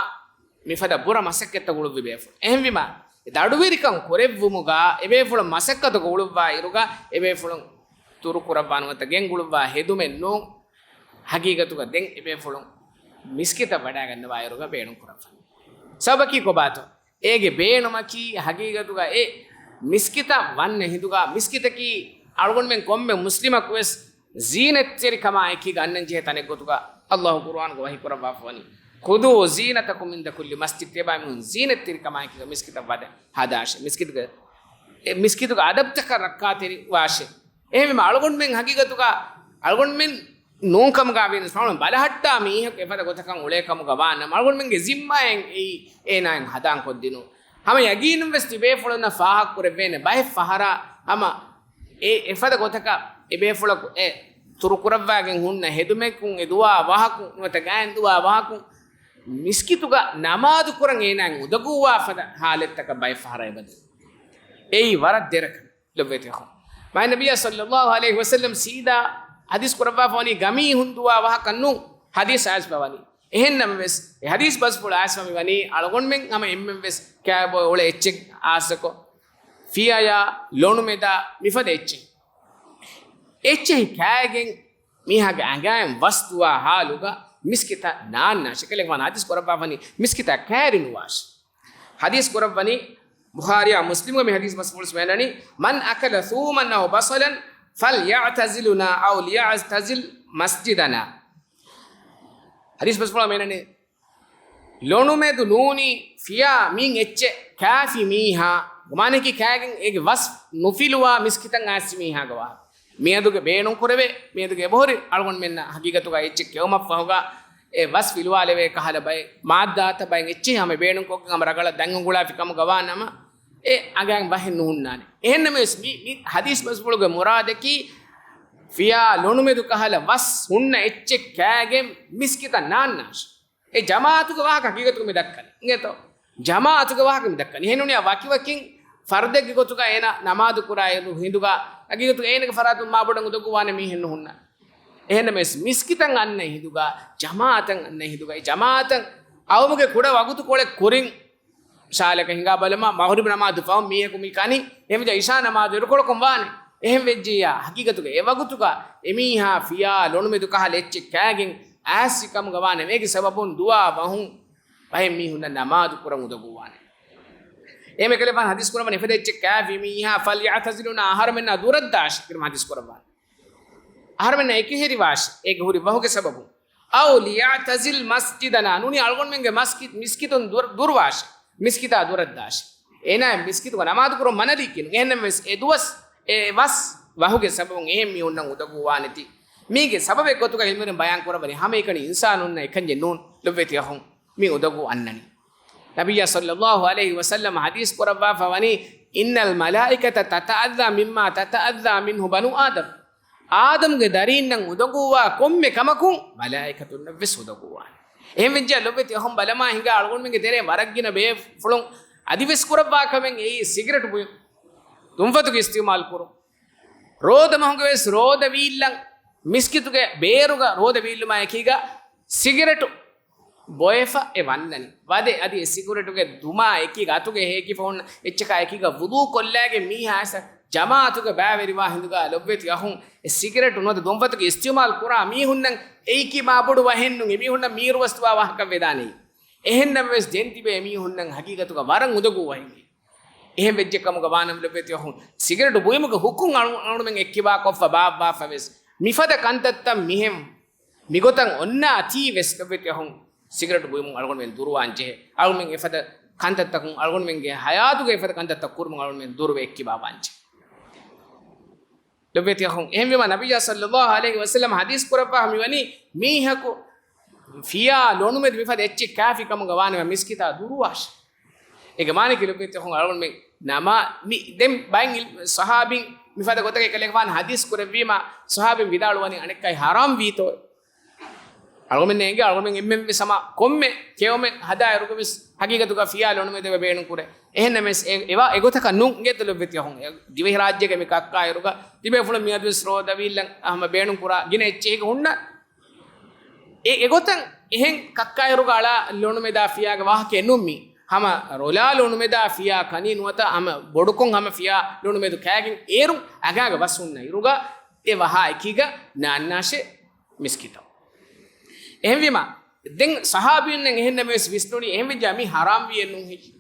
މިފަދަ ބުރަ މަސައްކަތްތައް އުޅުއްވި ބޭފުޅުން. އެހެންވީމަ، ދަޑުވެރިކަން ކުރެއްވުމުގަ އެބޭފުޅުން މަސައްކަތުގަ އުޅުއްވާ އިރުގަ އެބޭފުޅުން ތުރުކުރައްވާ ނުވަތަ ގެންގުޅުއްވާ ހެދުމެއް ނޫން. ހަގީގަތުގަ ދެން އެބޭފުޅުން މިސްކިތަށް ވަޑައިގަންނަވާ އިރުގަ ބޭނުން ކުރައްވަނީ. ސަބަބަކީ ކޮބާތޯ؟ އޭގެ ބޭނުމަކީ ހަގީގަތުގަ އެ މިސްކިތަށް ވަންނަ ހިނދުގަ، މިސްކިތަކީ އަޅުގަނޑުމެން ކޮންމެ މުސްލިމަކުވެސް ޒީނަތްތެރިކަމާ އެކީގަ އަންނަން ޖެހޭ ތަނެއް ގޮތުގަ އައްލާހު ޤުރުއާނުގަ ވަޙީ ކުރައްވާފަވަނީ، "خذوا زينتكم عند كل مسجد." ތިޔަބައިމީހުން ޒީނަތްތެރިކަމާ އެކީގަ މިސްކިތަށް ވަދެ ހަދާށޭ. މިސްކިތުގެ، އެ މިސްކިތުގެ އަދަބުތަކަށް ރައްކާތެރިވާށޭ. އެހެންވީމަ އަޅުގަނޑުމެން ހަގީގަތުގަ އަޅުގަނޑުމެން ނޫންކަމުގަ ވީނަސް ފަހުން ބަލަހައްޓާ މީހަކު އެފަދަ ގޮތަކަށް އުޅޭ ކަމުގަ ވާނަމަ، އަޅުގަނޑުމެންގެ ޒިންމާއެއް އެއީ އޭނާއިން ހަދާން ކޮށްދިނުން. ހަމަ ޔަގީނުން ވެސް ތިބޭފުޅުންނަށް ފާހަގަކުރެއްވޭނެ ބައެއް ފަހަރާ ހަމަ އެ އެފަދަ ގޮތަކަށް އެބޭފުޅަކު އެ ތުރުކުރައްވާގެން ހުންނަ ހެދުމަކުން، އެ ދުވާ ވަހަކުން ނުވަތަ ގާތް ދުވާ ވަހަކުން މިސްކިތުގަ ނަމާދު ކުރަން އޭނާއިން އުނދަގޫވާ ފަދަ ހާލަތްތަކަށް ބައެއް ފަހަރާ އެބަދޭ. އެއީ ވަރަށް ދެރަކަށް. ލޮބުވެތި އަޚުން. މާތް ނަބިއްޔާ ޞައްލައްލާހު ޢަލައިހި ވަސައްލަމް ސީދާ ޙަދީޘް ކުރައްވާފަވަނީ ގަމީ ހުން ދުވާ ވަހަކަށް ނޫން ޙަދީޘް އައިސްފަވަނީ. އެހެންނަމަވެސް، އެ ޙަދީޘް ބަސްފުޅު އައިސްފަ މިވަނީ އަޅުގަނޑުމެން ހަމަ އެންމެން ވެސް ކާބޮއި އުޅޭ އެއްޗެއް އާސަކޮށް، ފިޔަޔާ ލޮނުމެދާ މިފަދަ އެއްޗެއް. އެއްޗެހި ކާގެން މީހާގެ އަނގައިން ވަސް ދުވާ ހާލުގަ މިސްކިތަށް ނާންނާށޭ. ކަލޭގެފާނު ޙަދީޘް ކުރައްވާފަނީ މިސްކިތަށް ކައިރި ނުވާށޭ. ޙަދީޘް ކުރައްވަނީ ބުޚާރީއާ މުސްލިމްގަ މި ޙަދީޘް ބަސްފުޅު ވެސް މި އަންނަނީ، "من أكل ثوما أو بصلا فليعتزل لنا أو ليعتزل مسجدنا." ޙަދީޘް ބަސްފުޅަށް މި އަންނަނީ، ލޮނުމެދު ނޫނީ ފިޔާ މިން އެއްޗެއް ކާފި މީހާ، ގުމާނަކީ ކާގެން އޭގެ ވަސް ނުފިލުވާ މިސްކިތަށް އައިސް މީހާގެ ވާހަކަ. މިއަދުގެ ބޭނުން ކުރެވޭ، މިއަދުގެ އެބަހުރި އަޅުގަނޑުމެންނަށް ހަގީގަތުގަ އެއްޗެއް ކެއުމަށްފަހުގަ އެ ވަސް ފިލުވާލެވޭ ކަހަލަ ބައެއް މާއްދާތައް ބައެއް އެއްޗެހި ހަމަ ބޭނުންކޮށްގެން ހަމަ ރަގަޅަށް ދަން އުނގުޅާފި ކަމުގަ ވާނަމަ، އެ އަނގައިން ވަހެއް ނުހުންނާނެ. އެހެންނަމަވެސް މި، މި ޙަދީޘް ބަސްފުޅުގެ މުރާދަކީ ފިޔާ ލޮނުމެދު ކަހަލަ ވަސް ހުންނަ އެއްޗެއް ކާގެން މިސްކިތަށް ނާންނާށޭ. އެ ޖަމާޢަތުގެ ވާހަކަ ހަގީގަތުގަ މި ދައްކަނީ. އިނގޭތޯ؟ ޖަމާޢަތުގެ ވާހަކަ މި ދައްކަނީ. އެހެންނޫނީ ވަކިވަކިން ފަރުދެއްގެ ގޮތުގަ އޭނަ ނަމާދު ކުރާ އިރު ހިނދުގަ ހަގީގަތުގަ އޭނަގެ ފަރާތުން މާބޮޑަށް އުނދަގޫވާނެ މީހެއް ނުހުންނާނެ. އެހެންނަމަވެސް މިސްކިތަށް އަންނަ ހިނދުގަ، ޖަމާޢަތަށް އަންނަ ހިނދުގަ، އެ ޖަމާޢަތަށް އައުމުގެ ކުޑަ ވަގުތުކޮޅެއް ކުރިން މިސާލަކަށް ހިނގާ ބަލަމާ، މަޣްރިބް ނަމާދު ފަހުން މީހަކު މި ކަނީ، އެހެންވެއްޖެ އިޝާ ނަމާދު އިރުކޮޅަކުން ވާނެ. އެހެން ވެއްޖިއްޔާ، ހަގީގަތުގަ އެ ވަގުތުގަ އެމީހާ ފިޔާ ލޮނުމެދު ކަހަލަ އެއްޗެއް ކާގެން އާއްސި ކަމުގަ ވާނެ. އޭގެ ސަބަބުން ދުވާ ވަހުން ބައެއް މީހުންނަށް ނަމާދު ކުރަން އުނދަގޫވާނެ. އެހެންވެ ކަލޭގެފާނު ޙަދީޘް ކުރައްވަނީ އެފަދަ އެއްޗެއް ކާފި މީހާ، "فليعتزل لنا"، އަހަރުމެންނާ ދުރަށްދާށޭ ކިޔާ ޙަދީޘް ކުރައްވާނެ. އަހަރުމެންނާ އެކަށީރިވާށޭ، އޭގެ ހުރި ވަހުގެ ސަބަބުން. "أو ليعتزل مسجدنا"، ނޫނީ އަޅުގަނޑުމެންގެ މަސްކި-، މިސްކިތުން ދުރަ-، ދުރުވާށޭ. މިސްކިތާ ދުރަށްދާށޭ. އޭނާ މިސްކިތުގަ ނަމާދު ކުރުން މަނަލީ ކިނު. އެހެންނަމަވެސް އެ ދުވަސް، އެ ވަސް ވަހުގެ ސަބަބުން އެހެން މީހުންނަށް އުނދަގޫވާނެތީ. މީގެ ސަބަބެއް ގޮތުގަ ޢިލްމުވެރިން ބަޔާން ކުރައްވަނީ ހަމައެކަނި އިންސާނުންނަށް އެކަންޏެއް ނޫން ލޮބުވެތި އަޚުން. މި އުނދަގޫ އަންނަނީ. ނަބިއްޔާ ޞައްލައްލާހު ޢަލައިހި ވަސައްލަމަ ޙަދީޘް ކުރައްވާފަ ވަނީ، "إن الملائكة تتأذى مما تتأذى منه بنو آدم." އާދަމްގެ ދަރީންނަށް އުނދަގޫވާ ކޮންމެ ކަމަކުން މަލާއިކަތުންނަށް ވެސް އުނދަގޫވާނެ. އެހެން ވެއްޖެ ލޮބުވެތި އަޚުން ބަލަމާ ހިނގާ އަޅުގަނޑުމެންގެ ތެރޭ ވަރަށް ގިނަ ބޭފުޅުން އަދިވެސް ކުރައްވާ ކަމެއް އެއީ ސިގަރެޓު ބުއި-، ދުންފަތުގެ އިސްތިޢުމާލު ކުރުން. ރޯދަ މަހުގަވެސް ރޯދަ ވީއްލަން މިސްކިތުގެ ބޭރުގަ ރޯދަ ވީއްލުމާ އެކީގަ ސިގަރެޓު ބޮއެފަ އެ ވަންނަނީ. ވަދެ އަދި އެ ސިގަރެޓުގެ ދުމާ އެކީގަ އަތުގެ ހޭކިފަ ހުންނަ އެއްޗަކާ އެކީގަ ވުޟޫ ކޮށްލާގެން މީހާ އައިސް ޖަމާޢަތުގަ ބައިވެރިވާ ހިނދުގަ ލޮބުވެތި އަޚުން، އެ ސިގަރެޓު ނުވަތަ ދުންފަތުގެ އިސްތިޢުމާލު ކުރާ މީހުންނަށް އެއީކީ މާބޮޑު ވަހެއް ނޫން، އެމީހުންނަށް މީރުވަސްދުވާ ވާހަކަ ވެދާނެ. އެހެންނަމަވެސް ދެން ތިބޭ އެމީހުންނަށް ހަގީގަތުގަ ވަރަށް އުނދަގޫ ވަހެއް. އެހެން ވެއްޖެ ކަމުގަ ވާނަމަ ލޮބުވެތި އަޚުން، ސިގަރެޓު ބުއިމުގެ ހުކުމް އަޅު-، އަޅުމެން އެއްކިބާ ކޮށްފަ ބާއްވާފަ ވެސް، މިފަދަ ކަންތައްތައް މިހެން މިގޮތަށް އޮންނާތީ ވެސް ލޮބުވެތި އަޚުން، ސިގަރެޓު ބުއިމުން އަޅުގަނޑުމެން ދުރުވާން ޖެހޭ. އަޅުމެން އެފަދަ ކަންތައްތަކުން އަޅުގަނޑުމެންގެ ހަޔާތުގެ އެފަދަ ކަންތައްތައް ކުރުމުން އަޅުމެން ދުރުވެ އެއްކިބާވާން ޖެހޭ. ލޮބުވެތި އަޚުން، އެހެންވީމަ ނަބިއްޔާ ޞައްލައްލާހު ޢަލައިހި ވަސައްލަމަ ޙަދީޘް ކުރައްވާ މިވަނީ މީހަކު ފިޔާ ލޮނުމެދު މިފަދަ އެއްޗެއް ކާފި ކަމުގަ ވާނަމަ މިސްކިތާ ދުރުވާށޭ. އޭގެ މާނައަކީ ލޮބުވެތި އަޚުން އަޅުގަނޑުމެން ނަމާ-، މި-، ދެން ބައެއް އިލް-، ޞަޙާބީން މިފަދަ ގޮތަކަށް އެކަލޭގެފާނު ޙަދީޘް ކުރެއްވީމަ، ޞަޙާބީން ވިދާޅުވަނީ އަނެއްކާއި ޙަރާމް ވީތޯ؟ އަޅުގަނޑުމެންނަށް އެނގޭ، އަޅުގަނޑުމެން އެންމެން ވެސް ހަމަ ކޮންމެ ކެއުމެއް ހަދާ އިރުގަ ވެސް ހަގީގަތުގަ ފިޔާ ލޮނުމެދު އެބަ ބޭނުން ކުރޭ. އެހެންނަމަވެސް އެ-، އެވާ އެގޮތަކަށް ނޫން އިނގޭތޯ ލޮބުވެތި އަޚުން. ދިވެހިރާއްޖޭގަ މި ކައްކާ އިރުގަ ތިބޭފުޅުން މިއަދު ވެސް ރޯދަ ވީއްލަން ހަމަ ބޭނުން ކުރާ ގިނަ އެއްޗެހި ހުންނަ. އެ-، އެގޮތަށް އެހެން ކައްކާ އިރުގަ އަޅާ ލޮނުމެދާ ފިޔާގެ ވާހަކައެއް ނޫން މީ. ހަމަ ރޮލާ ލޮނުމެދާ ފިޔާ ކަނީ ނުވަތަ ހަމަ ބޮޑުކޮށް ހަމަ ފިޔާ ލޮނުމެދު ކާގެން އޭރު އަގާގަ ވަސް ހުންނަ އިރުގަ އެ ވަހާ އެކީގަ ނާންނާށޭ މިސްކިތަށް. އެހެންވީމަ، ދެން ސަހާބީންނަށް އެހެންނަމަވެސް ވިސްނުނީ އެހެންވެއްޖާ މީ ހަރާމްވީއެއްނޫން ހެއްޔެ؟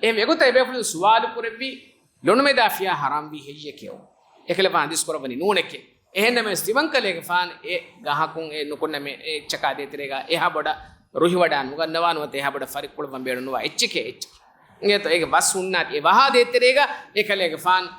އެހެން އެގޮތަށް އެބޭފުޅުން ސުވާލު ކުރެއްވީ، ލޮނުމެދާ ފިޔާ ހަރާމްވީ ހެއްޔެކެއް؟ އެކަލޭގެފާނު ޙަދީޘް ކުރައްވަނީ ނޫނެކޭ. އެހެންނަމަވެސް ތިމަންކަލޭގެފާނު އެ ގަހަކުން އެ ނުކުންނަމޭ އެއްޗަކާ ދޭތެރޭގަ އެހާ ބޮޑަށް ރުހިވަޑާ ނުގަންނަވާ ނުވަތަ އެހާ ބޮޑަށް ފަރިއްކުޅައްވަން ބޭނުންނުވާ އެއްޗެކޭ އެއްޗެކޭ. އިނގޭތޯ އޭގެ ވަސް ހުންނާތީ އެ ވަހާ ދޭތެރޭގަ އެކަލޭގެފާނު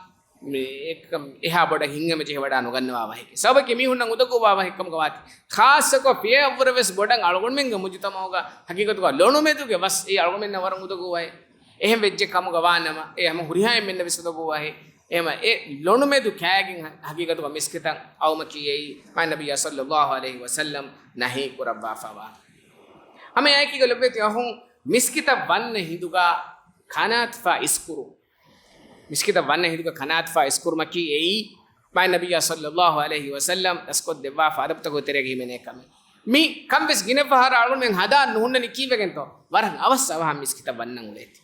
މި އެކަމް އެހާ ބޮޑަށް ހިތްހަމަޖެހިވަޑާ ނުގަންނަވާ ވަހެކޭ. ސަބަބަކީ މީހުންނަށް އުނދަގޫވާ ވަހެއްކަމުގަ ވާތީ. ޚާއްޞަކޮށް ފިޔަވަރަށް ވެސް ބޮޑަށް އަޅުގަނޑުމެންގެ މުޖުތަމަޢުގަ ހަގީގަތުގަ ލޮނުމެދުގެ ވަސް އެއީ އަޅުގަނޑުމެންނަށް ވަރަށް އުނދަގޫ ވަހެއް. އެހެން ވެއްޖެ ކަމުގަ ވާނަމަ، އެ ހަމަ ހުރިހާ އެންމެންނަށް ވެސް އުނދަގޫ ވަހެއް. އެހެމަ އެ ލޮނުމެދު ކާގެން ހަ-، ހަގީގަތުގަ މިސްކިތަށް އައުމަކީ އެއީ މާތް ނަބިއްޔާ ޞައްލައްލާހު ޢަލައިހި ވަސައްލަމް ނަހީ ކުރައްވާފަވާ. ހަމަ އެއާއެކީގަ ލޮބުވެތި އަޚުން މިސްކިތަށް ވަންނަ ހިނދުގަ ކަނާތުފާ އިސްކުރު މިސްކިތަށް ވަންނަ ހިނދުގަ ކަނާތުފާ އިސްކުރުމަކީ އެއީ، މާތް ނަބިއްޔާ ޞައްލައްލާހު ޢަލައިހި ވަސައްލަމް ދަސްކޮށްދެއްވާފަ އަދަބުތަކުގެ ތެރޭގަ ހިމެނޭ ކަމެއް. މި ކަން ވެސް ގިނަ ފަހަރަށް އަޅުގަނޑުމެން ހަދާން ނުހުންނަނީ ކީއްވެގެންތޯ؟ ވަރަށް އަވަސް އަވަހަށް މިސްކިތަށް ވަންނަން އުޅޭތީ.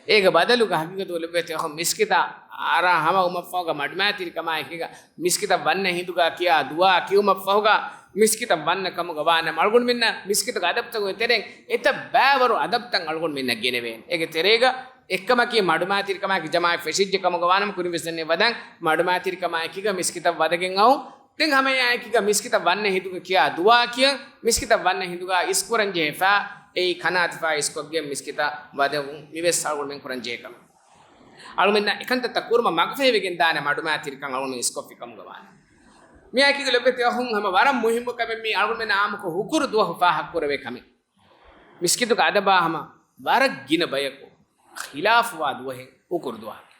އޭގެ ބަދަލުގަ ހަގީގަތުގަ ލޮބުވެތި އަޚުން މިސްކިތަށް އަރާ ހަމަވުމަށްފަހުގަ މަޑުމައިތިރިކަމާއެކީގަ މިސްކިތަށް ވަންނަ ހިނދުގަ ކިޔާ ދުޢާ ކިޔުމަށްފަހުގަ މިސްކިތަށް ވަންނަ ކަމުގަ ވާނަމަ އަޅުގަނޑުމެންނަށް މިސްކިތުގެ އަދަބުތަކުގެ ތެރެއިން އެތައް ބައިވަރު އަދަބުތައް އަޅުގަނޑުމެންނަށް ގެނެވޭނެ. އޭގެ ތެރޭގަ އެއްކަމަކީ މަޑުމައިތިރިކަމާއެކީ ޖަމާޢަތް ފެށިއްޖެ ކަމުގަ ވާނަމަ ކުރިން ވެސް ދެންނެވި ވަދާން މަޑުމައިތިރިކަމާއެކީގަ މިސްކިތަށް ވަދެގެން އައުން. ދެން ހަމައެއާއެކީގަ މިސްކިތަށް ވަންނަ ހިނދުގަ ކިޔާ ދުޢާ ކިޔަން، މިސްކިތަށް ވަންނަ ހިނދުގަ އިސްކުރަން ޖެހިފަ، އެއީ ކަނާތުފާ އިސްކޮށްގެން މިސްކިތަށް ވަދެވުން މިވެސް އަޅުގަނޑުމެން ކުރަން ޖެހޭ ކަމެއް. އަޅުމެންނަށް އެކަންތައްތައް ކުރުމަށް މަގުފަހިވެގެން ދާނެ މަޑުމައިތިރިކަން އަޅުގަނޑު އިސްކޮށްފި ކަމުގަ ވާނެ. މިއާއެކީގަ ލޮބުވެތި އަޚުން ހަމަ ވަރަށް މުހިއްމު ކަމެއް މީ އަޅުގަނޑުމެން އާއްމުކޮށް ހުކުރު ދުވަހު ފާހަގަކުރެވޭ ކަމެއް. މިސްކިތުގެ އަދަބާ ހަމަ ވަރަށް ގިނަ ބަޔަކު ޚިލާފުވާ ދުވަހެއް ހުކުރު ދުވަހަކީ.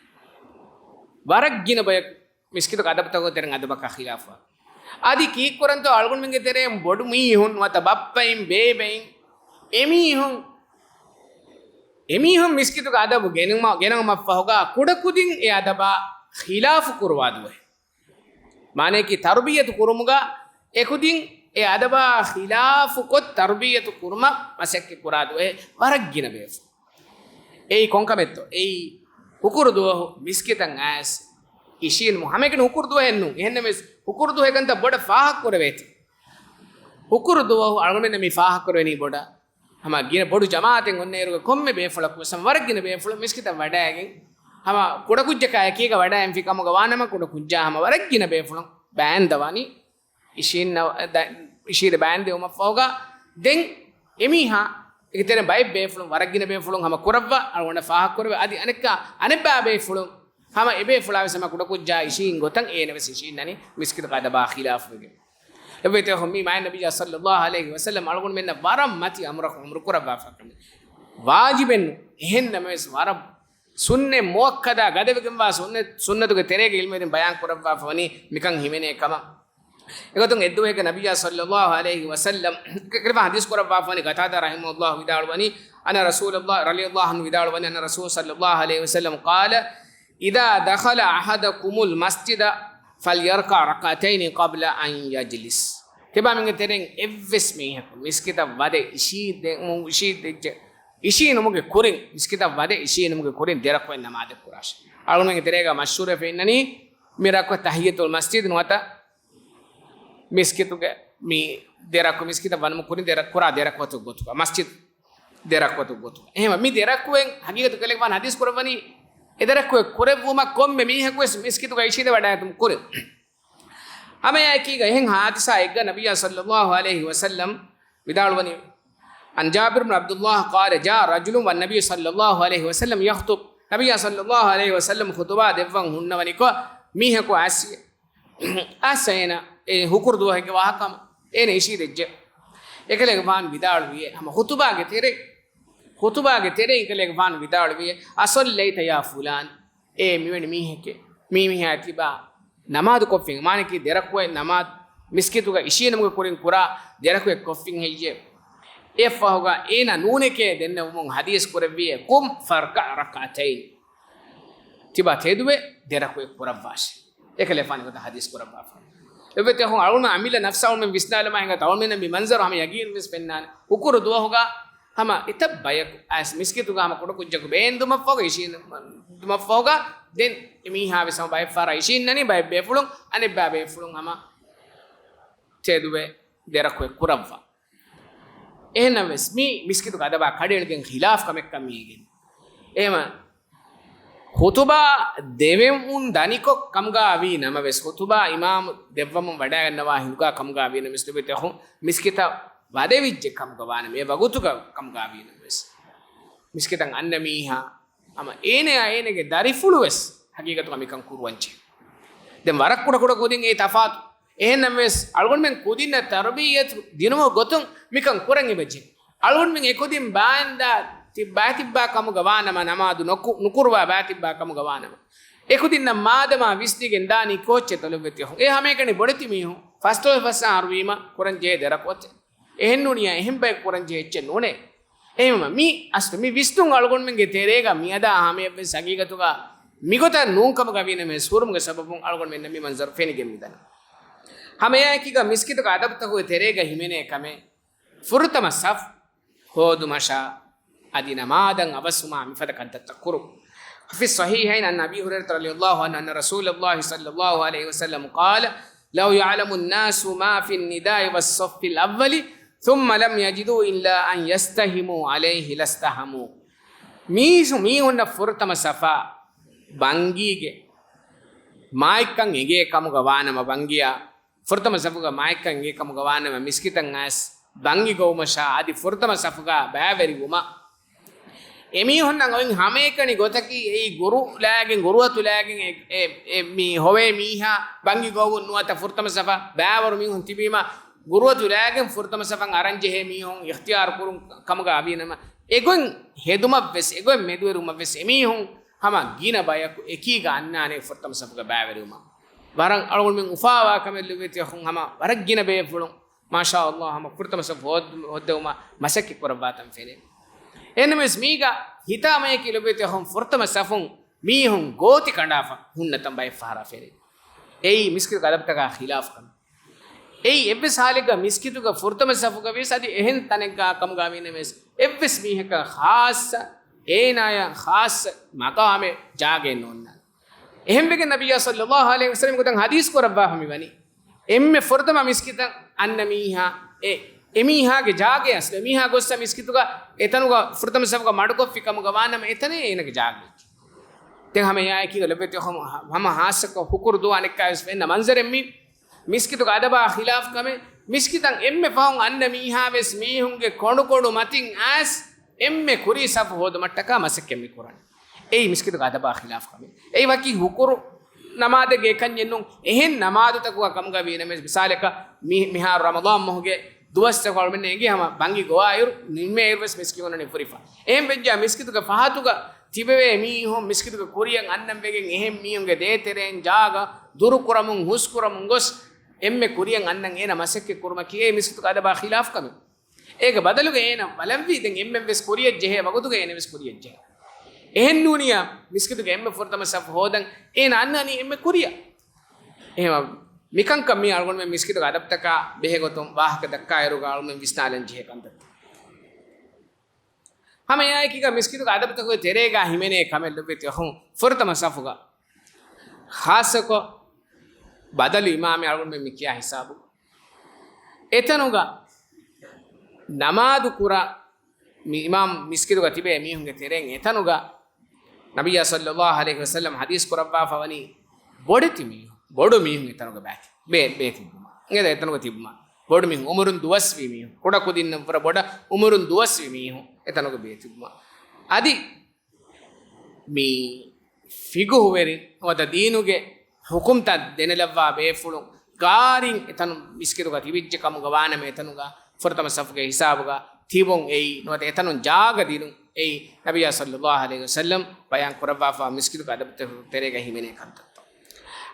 ވަރަށް ގިނަ ބަޔަކު މިސްކިތުގެ އަދަބުތަކުގެ ތެރެއިން އަދަބަކާ ޚިލާފުވާ. އަދި ކީއްކުރަންތޯ އަޅުގަނޑުމެންގެ ތެރެއިން ބޮޑު މީހުން ނުވަތަ ބައްޕައިން ބޭބެއިން އެމީހުން، އެމީހުން މިސްކިތުގެ އަދަބު ގެނުމަށް، ގެނައުމަށްފަހުގަ ކުޑަކުދިން އެ އަދަބާ ޚިލާފު ކުރުވާ ދުވަހެއް. މާނަޔަކީ ތަރުބިއްޔަތު ކުރުމުގަ އެކުދިން އެ އަދަބާ ޚިލާފުކޮށް ތަރުބިއްޔަތު ކުރުމަށް މަސައްކަތް ކުރާ ދުވަހެއް ވަރަށް ގިނަ ބޭފުޅުން. އެއީ ކޮންކަމެއްތޯ؟ އެއީ ހުކުރު ދުވަހު މިސްކިތަށް އައިސް އިށީނުމު ހަމައެކަނި ހުކުރު ދުވަހެއްނޫން. އެހެންނަމަވެސް ހުކުރު ދުވަހެއް ކަންތައް ބޮޑަށް ފާހަގަކުރެވޭތީ. ހުކުރު ދުވަހު އަޅުގަނޑުމެންނަށް މި ފާހަގަކުރެވެނީ ބޮޑަށް. ހަމަ ގިނަ ބޮޑު ޖަމާޢަތެއް އޮންނައިރުގަ ކޮންމެ ބޭފުޅަކު ވެސް ހަމަ ވަރަށް ގިނަ ބޭފުޅުން މިސްކިތަށް ވަޑައިގެން ހަމަ ކުޑަކުއްޖަކާ އެކީގަ ވަޑައިގެންފި ކަމުގަ ވާނަމަ ކުޑަކުއްޖާ ހަމަ ވަރަށް ގިނަ ބޭފުޅުން ބާންދަވަނީ އިށީންނަ-، ދަ-، އިށީނދެ ބާންދެވުމަށްފަހުގަ ދެން އެމީހާ އޭގެ ތެރެއިން ބައެއް ބޭފުޅުން ވަރަށް ގިނަ ބޭފުޅުން ހަމަ ކުރައްވާ އަޅުގަނޑަށް ފާހަގަކުރެވޭ. އަދި އަނެއްކާ އަނެއްބައި ބޭފުޅުން ހަމަ އެބޭފުޅާވެސް ހަމަ ކުޑަކުއްޖާ އިށީން ގޮތަށް އޭނަވެސް އިށީންނަނީ މިސްކިތުގެ އަދަބާ ޚިލާފުވެގެން. އެއްވެތެ މި މާތް ނަބިއްޔާ ޞައްލައްލާހު ޢަލައިހި ވަސައްލަމް އަޅުގަނޑުމެންނަށް ވަރަށް މަތި އަމުރަކު އަމުރު ކުރައްވާފަ ކަމެއް. ވާޖިބެއްނު. އެހެން ނަމަވެސް ވަރަށް ސުންނަތް މުއައްކަދާ ގަދަވެގެންވާ ސުންނަތް، ސުންނަތުގެ ތެރޭގަ ޢިލްމުވެރިން ބަޔާން ކުރައްވާފަ ވަނީ މިކަން ހިމެނޭ ކަމަށް. އެގޮތުން އެއްދުވަހެއްގަ ނަބިއްޔާ ޞައްލައްލާހު ޢަލައިހި ވަސައްލަމް ކިރިފާ ޙަދީޘް ކުރައްވާފަ ވަނީ ޤަތާދާ ރަޙިމަހުﷲ ވިދާޅުވަނީ، أن رسول الله، رضي الله عنه ވިދާޅުވަނީ، أن رسول صلى الله عليه وسلم قال، إذا دخل أحدكم المسجد فليركع ركعتين قبل أن يجلس. ތިބާމެންގެ ތެރެއިން އެއްވެސް މީހަކު މިސްކިތަށް ވަދެ އިށީ ދެ-، އު-، އިށީ ދެއްޖެ-، އިށީނުމުގެ ކުރިން، މިސްކިތަށް ވަދެ އިށީނުމުގެ ކުރިން ދެރަކުވެ ނަމާދެއް ކުރާށޭ. އަޅުގަނޑުމެންގެ ތެރޭގަ މަޝްހޫރުވެފަ އިންނަނީ މި ރަކުވެ ތަޙިއްޔަތުލް މަސްޖިދު ނުވަތަ މިސްކިތުގެ މި ދެރަކު-، މިސްކިތަށް ވަނުމު ކުރިން ދެރަ-، ކުރާ ދެރަކުވަތު ގޮތުގަ، މަސްޖިދު ދެރަކުވަތު ގޮތުގަ. އެހެންވެ، މި ދެރަކުވެން ޙަޤީޤަތު ކަލޭގެފާނު ޙަދީޘް ކުރައްވަނީ، އެ ދެރަކުވެ ކުރެއްވުމަށް ކޮންމެ މީހަކު ވެސް މިސްކިތުގަ އިށީނދެ ވަޑައިގަތުމު ކުރިން. ހަމައެއާއެކީގަ އެހެން ޙާދިސާއެއްގަ ނަބިއްޔާ ޞައްލައްލާހު ޢަލައިހި ވަސައްލަމް ވިދާޅުވަނީ، عن جابر بن عبد الله قال، جاء رجل والنبي صلى الله عليه وسلم يخطب، ނަބިއްޔާ ޞައްލައްލާހު ޢަލައިހި ވަސައްލަމް ޚުޠުބާ ދެއްވަން ހުންނަވަނިކޮށް، މީހަކު އައިސް އައިސް އޭނަ އެ ހުކުރު ދުވަހެއްގެ ވާހަކަ ހަމަ އޭނަ އިށީ ދެއްޖެ. އެކަލޭގެފާނު ވިދާޅުވިއޭ، ހަމަ ޚުޠުބާގެ ތެރެ، ޚުޠުބާގެ ތެރެއިން އެކަލޭގެފާނު ވިދާޅުވިއޭ، أصليت يا فلان؟ އޭ މިވެނި މީހެކޭ، މީ މީހާ ތިބާ ނަމާދު ކޮށްފިން، މާނަކީ ދެރަކުވެ ނަމާދު މިސްކިތުގަ އިށީނުމުގެ ކުރިން ކުރާ ދެރަކުވެ ކޮށްފިން ހެއްޔޭ؟ އެއަށްފަހުގަ އޭނަ ނޫނެކޭ ދެންނެވުމުން ޙަދީޘް ކުރެއްވިއޭ، قم فاركع ركعتين. ތިބާ ތެދުވެ ދެރަކުވެ ކުރައްވާށޭ. އެކަލޭފާނު ގޮތަށް ޙަދީޘް ކުރައްވާފަ. އެއްވެތެ އަޅުން އަމިއްލަ ނަފްސާ އަޅުމެން ވިސްނާލަމާ ހިނގާ އަޅުމެންނަށް މި މަންޒަރު ހަމަ ޔަގީން ވެސް ފެންނާނެ. ހުކުރު ދުވަހުގަ ހަމަ އެތައް ބަޔަކު އައިސް މިސްކިތުގަ ހަމަ ކުޑަކުއްޖަކު ބޭންދުމަށްފަހުގަ އިށީނދުމަށްފަހުގަ ދެން އެމީހާ ވެސް ހަމަ ބައެއްފަހަރަށް އިށީންނަނީ ބައެއް ބޭފުޅުން އަނެއްބައި ބޭފުޅުން ހަމަ ތެދުވެ ދެރަކު އެއްކުރައްވާ. އެހެންނަމަވެސް މީ މިސްކިތުގެ އަދަބާ ކަޑިއެޅިގެން ޚިލާފް ކަމެއްކަން މީގެން. އެހެމަ ޚުތުބާ ދެވެމުން ދަނިކޮށް ކަމުގާ ވީ ނަމަވެސް، ޚުތުބާ އިމާމު ދެއްވަމުން ވަޑައިގަންނަވާ ހިނދުގާ ކަމުގާ ވީ ނަމަވެސް، ލޮބުވެތި އަޚުން، މިސްކިތަށް ވަދެވިއްޖެ ކަމުގަ ވާނަމަ، އެ ވަގުތުގަ ކަމުގާ ވީ ނަމަވެސް، މިސްކިތަށް އަންނަ މީހާ ހަމަ އޭނަޔާ އޭނަގެ ދަރިފުޅު ވެސް ހަގީގަތުގަ މިކަން ކުރުވަންޖެހޭ. ދެން ވަރަށް ކުޑަކުޑަ ކުދިން އެއީ ތަފާތު. އެހެންނަމަވެސް، އަޅުގަނޑުމެން ކުދިންނަށް ތަރުބިއްޔަތު ދިނުމުގެ ގޮތުން މިކަން ކުރަން އެބަޖެހޭ. އަޅުގަނޑުމެން އެކުދިން ބާއިންދާ ތި-، ބައިތިއްބާ ކަމުގަ ވާނަމަ، ނަމާދު ނުކު-، ނުކުރުވާ ބައިތިއްބާ ކަމުގަ ވާނަމަ، އެކުދިންނަށް މާދަމާ ވިސްނިގެން ދާނީ ކޯއްޗެއްތަ ލޮބުވެތި އަޚުން؟ އެ ހަމައެކަނި ބޮޑެތި މީހުން ފަސްދޮޅަސް ފަސް އަހަރު ވީމަ ކުރަން ޖެހޭ ދެ ރަކުޢަތެއް. އެހެން ނޫނިއްޔާ އެހެން ބަޔަކު ކުރަން ޖެހޭ އެއްޗެއް ނޫނޭ. އެހެންވީމަ މި އަސްލު މި ވިސްނުން އަޅުގަނޑުމެންގެ ތެރޭގަ މިއަދާ ހަމަޔަށްވެސް ހަގީގަތުގަ މިގޮތަށް ނޫން ކަމުގަ ވީނަމަވެސް ހުރުމުގެ ސަބަބުން އަޅުގަނޑުމެންނަށް މި މަންޒަރު ފެނިގެން މިދަނީ. ހަމައެއާއެކީގަ މިސްކިތުގެ އަދަބުތަކުގެ ތެރޭގަ ހިމެނޭ ކަމެއް ފުރަތަމަ ސަފް ހޯދުމަށާ އަދި ނަމާދަށް އަވަސްވުމާ މިފަދަ ކަންތައްތައް ކުރުން. فِي الصحيحين عن أبي هريرة رضي الله عنه أن رسول الله صلى الله عليه وسلم قال: لو يعلم الناس ما في النداء والصف الأول ثم لم يجدوا إلا أن يستهموا عليه لاستهموا. މީސު މީހުންނަށް ފުރަތަމަ ސަފާ ބަންގީގެ މާތްކަން އެނގޭ ކަމުގަ ވާނަމަ، ބަންގިޔާ ފުރަތަމަ ސަފުގަ މާތްކަން އެނގޭ ކަމުގަ ވާނަމަ، މިސްކިތަށް އައިސް ބަންގި ގޮވުމަށާ އަދި ފުރަތަމަ ސަފުގަ ބައިވެރިވުމަށް އެމީހުންނަށް އޮތް ހަމައެކަނި ގޮތަކީ އެއީ ގުރުއަތުލާގެން، ގުރުއަތުލާގެން އެ، އެ، އެ، މި ހޮވޭ މީހާ ބަންގި ގޮވުން ނުވަތަ ފުރަތަމަ ސަފަށް ބައިވަރު މީހުން ތިބީމަ، ގުރުއަތުލާގެން ފުރަތަމަ ސަފަށް އަރަން ޖެހޭ މީހުން އިޚްތިޔާރު ކުރުން ކަމުގަ އަވީނަމަ، އެގޮތް ހެދުމަށްވެސް، އެގޮތް މެދުވެރިވުމަށްވެސް އެމީހުން ހަމަ ގިނަ ބަޔަކު އެކީގަ އަންނާނެ ފުރަތަމަ ސަފުގަ ބައިވެރިވުމަށް. ވަރަށް އަޅުގަނޑުމެން އުފާވާ ކަމެއް ލޮބުވެތި އަޚުން، ހަމަ ވަރަށް ގިނަ ބޭފުޅުން، މާޝާ ﷲ، ހަމަ ފުރަތަމަ ސަފު ހޯދު-، ހޯއްދެވުމަށް މަސައްކަތް ކުރައްވާތަން ފެނޭ. އެހެންނަމަވެސް މީގަ ހިތާމަޔަކީ ލޮބުވެތި އަޚުން، ފުރަތަމަ ސަފުން މީހުން ގޯތި ކަނޑާފަ ހުންނަތަން ބައެއް ފަހަރާ ފެނޭ. އެއީ މިސްކިތުގެ އަދަބުތަކާ ޚިލާފު ކަމެއް. އެއީ އެއްވެސް ހާލެއްގަ މިސްކިތުގަ ފުރަތަމަ ސަފުގަ ވިޔަސް އަދި އެހެން ތަނެއްގަ ކަމުގަ ވީނަމަވެސް، އެއްވެސް މީހަކަށް ޚާއްޞަ، އޭނާޔަށް ޚާއްޞަ މަޤާމެއް ޖާގައެއް ނޯންނާނެ. އެހެންވެގެން ނަބިއްޔާ ޞައްލައްލާހު ޢަލައިހި ވަސައްލަމް ގޮތަށް ޙަދީޘް ކުރައްވާފަ މިވަނީ، އެންމެ ފުރަތަމަ މިސްކިތަށް އަންނަ މީހާ، އެ، އެމީހާގެ ޖާގައެއް އަސްލު، އެމީހާ ގޮއްސަ މިސްކިތުގަ އެތަނުގަ ފުރަތަމަ ސަފުގަ މަޑުކޮށްފި ކަމުގަ ވާނަމަ، އެތަނޭ އޭނަގެ ޖާގައެއް. ދެން ހަމަ އެއާއެކީގަ ލޮބުވެތި އަޚުން، ހަ-، ހަމަ ހާއްސަކޮށް ހުކުރު ދުވާ އަނެއްކާވެސް ފެންނަ މަންޒަރެއް މީ. މިސްކިތުގެ އަދަބާ ޚިލާފު ކަމެއް، މިސްކިތަށް އެންމެ ފަހުން އަންނަ މީހާވެސް މީހުންގެ ކޮނޑުކޮނޑު މަތިން އައިސް އެންމެ ކުރީ ސަފު ހޯދުމަށްޓަކާ މަސައްކަތް މި ކުރަން. އެއީ މިސްކިތުގެ އަދަބާ ޚިލާފު ކަމެއް. އެއީ ވަކި ހުކުރު ނަމާދެއްގެ އެކަންޏެއް ނޫން. އެހެން ނަމާދުތަކުގަ ކަމުގަ ވީނަމަވެސް، މިސާލަކަށް މި-، މިހާރު ރަމަޟާން މަހުގެ ދުވަސްތަކު އަޅުމެންނަށް އެނގި ހަމަ ބަންގި ގޮވާއިރު، ނިންމޭއިރުވެސް މިސްކިތުން އަންނަނީ ފުރިފަ. އެހެން ވެއްޖާ މިސްކިތުގެ ފަހަތުގަ ތިބެވޭ މީހުން މިސްކިތުގެ ކުރިޔަށް އަންނަން ވެގެން އެހެން މީހުންގެ ދޭތެރެއިން ޖާގަ ދުރުކުރަމުން ހުސްކުރަމުން ގޮސް އެންމެ ކުރިޔަށް އަންނަން އޭނަ މަސައްކަތް ކުރުމަކީ އެ މިސްކިތުގެ އަދަބާ ޚިލާފު ކަމެއް. އޭގެ ބަދަލުގަ އޭނަ ބަލަންވީ ދެން އެންމެން ވެސް ކުރިޔަށް ޖެހޭ ވަގުތުގަ އޭނަ ވެސް ކުރިޔަށް ޖެހޭ. އެހެން ނޫނިއްޔާ މިސްކިތުގެ އެންމެ ފުރަތަމަ ސަފު ހޯދަން އޭނަ އަންނާނީ އެންމެ ކުރިޔަށް. އެހެން މިކަންކަން މީ އަޅުގަނޑުމެން މިސްކިތުގެ އަދަބުތަކާ ބެހޭގޮތުން ވާހަކަ ދައްކާއިރުގަ އަޅުގަނޑުމެން ވިސްނާލަން ޖެހޭ ކަންތައްތައް. ހަމަ އެއާއެކީގަ މިސްކިތުގެ އަދަބުތަކުގެ ތެރޭގަ ހިމެނޭ ކަމެއް ލޮބުވެތި އަޚުން، ފުރަތަމަ ސަފުގަ ޚާއްޞަކޮށް ބަދަލު އިމާމެއް އަޅުގަނޑުމެން މި ކިޔާ ހިސާބު އެތަނުގަ ނަމާދު ކުރާ މި އިމާމް މިސްކިތުގަ ތިބޭ މީހުންގެ ތެރެއިން އެތަނުގަ ނަބިއްޔާ ޞައްލައްލާހު ޢަލައިހި ވަސައްލަމް ޙަދީޘް ކުރައްވާފަ ވަނީ ބޮޑެތި މީހުން، ބޮޑު މީހުން އެތަނުގަ ބޭތި-، ބޭ-، ބޭތިއްބުމަށް. އެނގޭތަ އެތަނުގަ ތިބުމަށް. ބޮޑު މީހުން އުމުރުން ދުވަސްވީ މީހުން، ކުޑަކުދިންނަށްވުރެ ބޮޑަށް އުމުރުން ދުވަސްވީ މީހުން އެތަނުގަ ބޭތިއްބުމަށް. އަދި މި ފިޤުހުވެރިން ނުވަތަ ދީނުގެ ޙުކުމްތައް ދެނެލައްވާ ބޭފުޅުން ގާރިން އެތަނު މިސްކިތުގަ ތިބިއްޖެ ކަމުގަ ވާނަމަ އެތަނުގަ ފުރަތަމަ ސަފުގެ ހިސާބުގަ ތިބުން އެއީ ނުވަތަ އެތަނުން ޖާގަ ދިނުން އެއީ ނަބިއްޔާ ޞައްލައްލާހު ޢަލައިހި ވަސައްލަމް ބަޔާން ކުރައްވާފަވާ މިސްކިތުގެ އަދަބުތަކުގެ ތެރޭގަ ހިމެނޭ ކަންތައްތައް.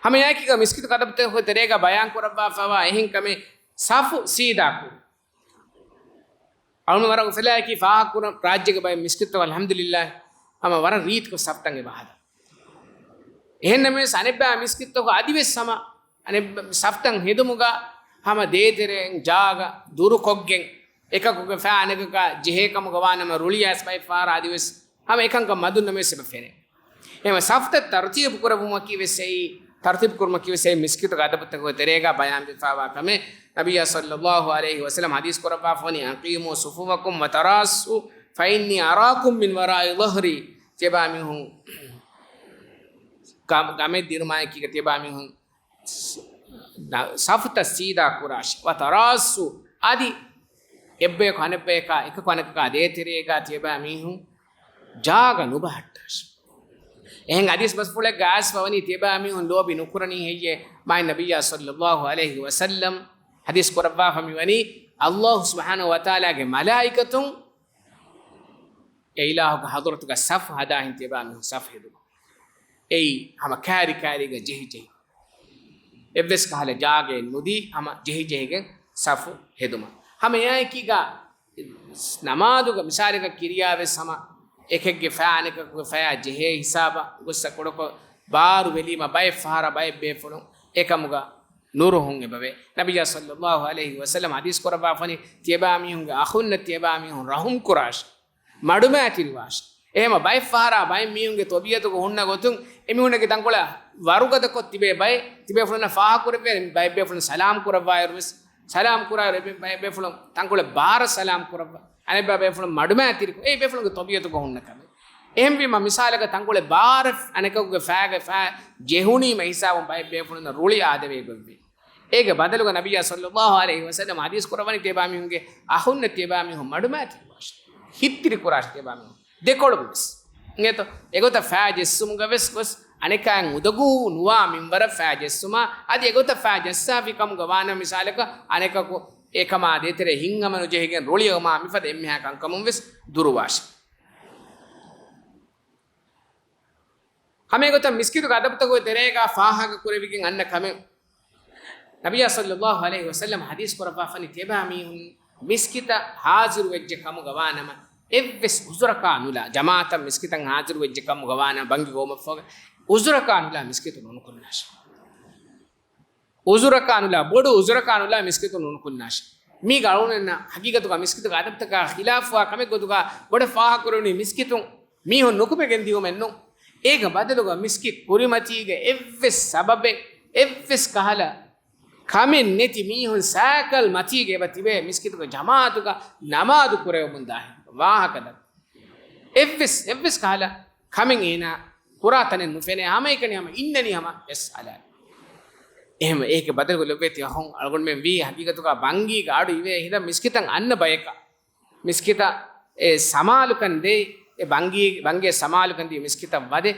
ހަމައެއާއެކީގަ މިސްކިތުގެ އަދަބުތަކުގެ ތެރޭގަ ބަޔާން ކުރައްވާފަވާ އެހެން ކަމެއް ސަފު ސީދާ ކުރުން. އަޅުގަނޑު ވަރަށް އުފަލާއެކީ ފާހަގަކުރަން ރާއްޖޭގެ ބައެއް މިސްކިތްތަކު އަލްޙަމްދުލިއްލާހް ހަމަ ވަރަށް ރީތިކޮށް ސަފްތައް އެބަ ހަދާ. އެހެންނަމަވެސް އަނެއްބައި މިސްކިތްތަކު އަދިވެސް ހަމަ އަނެއް ސަފްތައް ހެދުމުގަ ހަމަ ދޭތެރެއިން ޖާގަ ދުރުކޮށްގެން އެކަކުގެ ފައި އަނެކަކާ ޖެހޭ ކަމުގަ ވާނަމަ ރުޅިއައިސް ބައެއް ފަހަރަށް އަދިވެސް ހަމަ އެކަންކަން މަދުން ނަމަވެސް އެބަ ފެނޭ. އެހެންވެ ސަފުތައް ތަރުތީބު ކުރެއްވުމަކީ ވެސް އެއީ، ތަރުތީބު ކުރުމަކީ ވެސް އެއީ މިސްކިތުގެ އަދަބުތަކުގެ ތެރޭގަ ބަޔާންވެފަވާ ކަމެއް. ނަބިއްޔާ ޞައްލައްލާހު ޢަލައިހި ވަސައްލަމަ ޙަދީޘް ކުރައްވާފަވަނީ، "أقيموا صفوفكم وتراصوا فإني أراكم من وراء ظهري." ތިޔަބާމީހުން ގަ-، ގަމެއް ދިރުމާއެކީގަ ތިޔަބާމީހުން ސަ-، ސަފުތައް ސީދާ ކުރާށި. "وتراصوا." އަދި އެއްބަޔަކު އަނެއްބަޔަކާ، އެކަކު އަނެކަކާ ދޭތެރޭގަ ތިޔަބާމީހުން ޖާގަ ނުބަހައްޓާށި. އެހެން ޙަދީޘް ބަސްފުޅެއްގަ އައިސްފަވަނީ ތިޔަބާމީހުން ލޯބި ނުކުރަނީ ހެއްޔޭ؟ މާތް ނަބިއްޔާ ޞައްލައްލާހު ޢަލައިހި ވަސައްލަމް ޙަދީޘް ކުރައްވާފަ މިވަނީ، ﷲ ސުބްޙާނަހު ވަތަޢާލާގެ މަލާއިކަތުން އެ އިލާހުގެ ޙަޟްރަތުގަ ސަފު ހަދާހެން ތިޔަބާމީހުން ސަފު ހެދުމަށް. އެއީ ހަމަ ކާރި ކާރީގަ ޖެހި ޖެހި، އެއްވެސް ކަހަލަ ޖާގައެއް ނުދީ ހަމަ ޖެހި ޖެހިގެން ސަފު ހެދުމަށް. ހަމަ އެއާއެކީގަ ނަމާދުގަ މިސާލަކަށް ކިރިޔާވެސް ހަމަ އެކެއްގެ ފައި އަނެކަކުގެ ފަޔާ ޖެހޭ ހިސާބަށް ގޮއްސަ ކުޑަކޮށް ބާރު ވެލީމަ ބައެއް ފަހަރަށް ބައެއް ބޭފުޅުން އެކަމުގަ ނުރުހުން އެބަވޭ. ނަބިއްޔާ ޞައްލައްލާހު ޢަލައިހި ވަސައްލަމް ޙަދީޘް ކުރައްވާފަނީ، ތިޔަބާމީހުންގެ އަޚުންނަށް ތިޔަބާމީހުން ރަޙުމް ކުރާށި، މަޑުމައިތިރިވާށި. އެހެމަ ބައެއް ފަހަރާ ބައެއް މީހުންގެ ތޮބިއަތުގަ ހުންނަ ގޮތުން އެމީހުންނަކީ ތަންކޮޅެއް ވަރުގަދަކޮށް ތިބޭ ބައެއް ތިބޭފުޅުންނަށް ފާހަގަކުރެއްވޭ. ބައެއް ބޭފުޅުން ސަލާމް ކުރައްވާއިރު ވެސް ސަލާމް ކުރާއިރު އެ ބޭ-، ބޭފުޅުން ތަންކޮޅެއް ބާރަށް ސަލާމް ކުރައްވާ. އަނެއްބައި ބޭފުޅުން މަޑުމައިތިރިކޮށް، އެއީ ބޭފުޅުންގެ ތޮބިއަތުގަ ހުންނަ ކަމެއް. އެހެންވީމަ މިސާލަކަށް ތަންކޮޅެއް ބާރަށް އަނެކަކުގެ ފައިގެ ފައި ޖެހުނީމަ ހިސާބުން ބައެއް ބޭފުޅުންނަށް ރުޅި އާދެވޭ ގޮތްވީ. އޭގެ ބަދަލުގަ ނަބިއްޔާ ޞައްލައްލާހު ޢަލައިހި ވަސައްލަމް ޙަދީޘް ކުރައްވަނީ ތިޔަބާމީހުންގެ އަޚުންނަށް ތިޔަބާމީހުން މަޑުމައިތިރިވާށި. ހިތްތިރި ކުރާށި ތިޔަބާމީހުން. ދެކޮޅު ވެސް. އިނގޭތޯ؟ އެގޮތަށް ފައި ޖެއްސުމުގަ ވެސް ގޮސް އަނެކާއަށް އުނދަގޫ ނުވާ މިންވަރަށް ފައި ޖެއްސުމާ، އަދި އެގޮތަށް ފައި ޖައްސާފި ކަމުގަ ވާނަމަ މިސާލަކަށް އަނެކަކު އެކަމާ ދޭތެރޭ ހިތްހަމަ ނުޖެހިގެން ރުޅިއައުމާ މިފަދަ އެންމެހާ ކަންކަމުން ވެސް ދުރުވާށި. ހަމައެގޮތަށް މިސްކިތުގެ އަދަބުތަކުގެ ތެރޭގަ ފާހަގަ ކުރެވިގެން އަންނަ ކަމެއް. ނަބިއްޔާ ޞައްލައްލާހު ޢަލައިހި ވަސައްލަމް ޙަދީޘް ކުރައްވާފަނީ ތިޔަބާމީހުން މިސްކިތަށް ޙާޟިރު ވެއްޖެ ކަމުގަ ވާނަމަ، އެއްވެސް ޢުޛުރަކާ ނުލާ، ޖަމާޢަތަށް މިސްކިތަށް ޙާޟިރު ވެއްޖެ ކަމުގަ ވާނަމަ، ބަންގި ގޮވުމަށްފަހުގަ ޢުޛުރަކާ ނުލާ މިސްކިތުން ނުނުކުންނާށި. ޢުޛުރަކާ ނުލާ، ބޮޑު ޢުޛުރަކާ ނުލާ މިސްކިތުން ނުނުކުންނާށި. މީގަ އަޅުގަނޑުމެންނަށް ޙަޤީޤަތުގަ މިސްކިތުގެ އަދަބުތަކާ ޚިލާފުވާ ކަމެއް ގޮތުގަ ބޮޑަށް ފާހަގަކުރެވުނީ މިސްކިތުން މީހުން ނުކުމެގެން ދިއުމެއް ނޫން. އޭގެ ބަދަލުގަ މިސްކިތް ކުރިމަތީގެ އެއްވެސް ސަބަބެއް، އެއްވެސް ކަހަލަ ކަމެއް ނެތި މީހުން ސައިކަލް މަތީގަ އެބަ ތިބޭ މިސްކިތުގެ ޖަމާޢަތުގަ ނަމާދު ކުރެވެމުން ދާހެން ވާހަކަ ދައްކާ. އެއްވެސް، އެއްވެސް ކަހަލަ ކަމެއް އޭނާ ކުރާ ތަނެއް ނުފެނޭ. ހަމައެކަނި ހަމަ އިންނަނީ ހަމަ އެސް އަލާ. އެހެން އޭގެ ބަދަލުގަ ލޮބުވެތި އަޚުން އަޅުގަނޑުމެން ވީ ޙަޤީޤަތުގަ ބަންގީގަ އަޑު އިވޭ ހިނދަ މިސްކިތަށް އަންނަ ބަޔަކަށް. މިސްކިތަށް އެ ސަމާލުކަން ދޭ، އެ ބަންގީ، ބަންގޭ ސަމާލުކަން ދީ މިސްކިތަށް ވަދެ،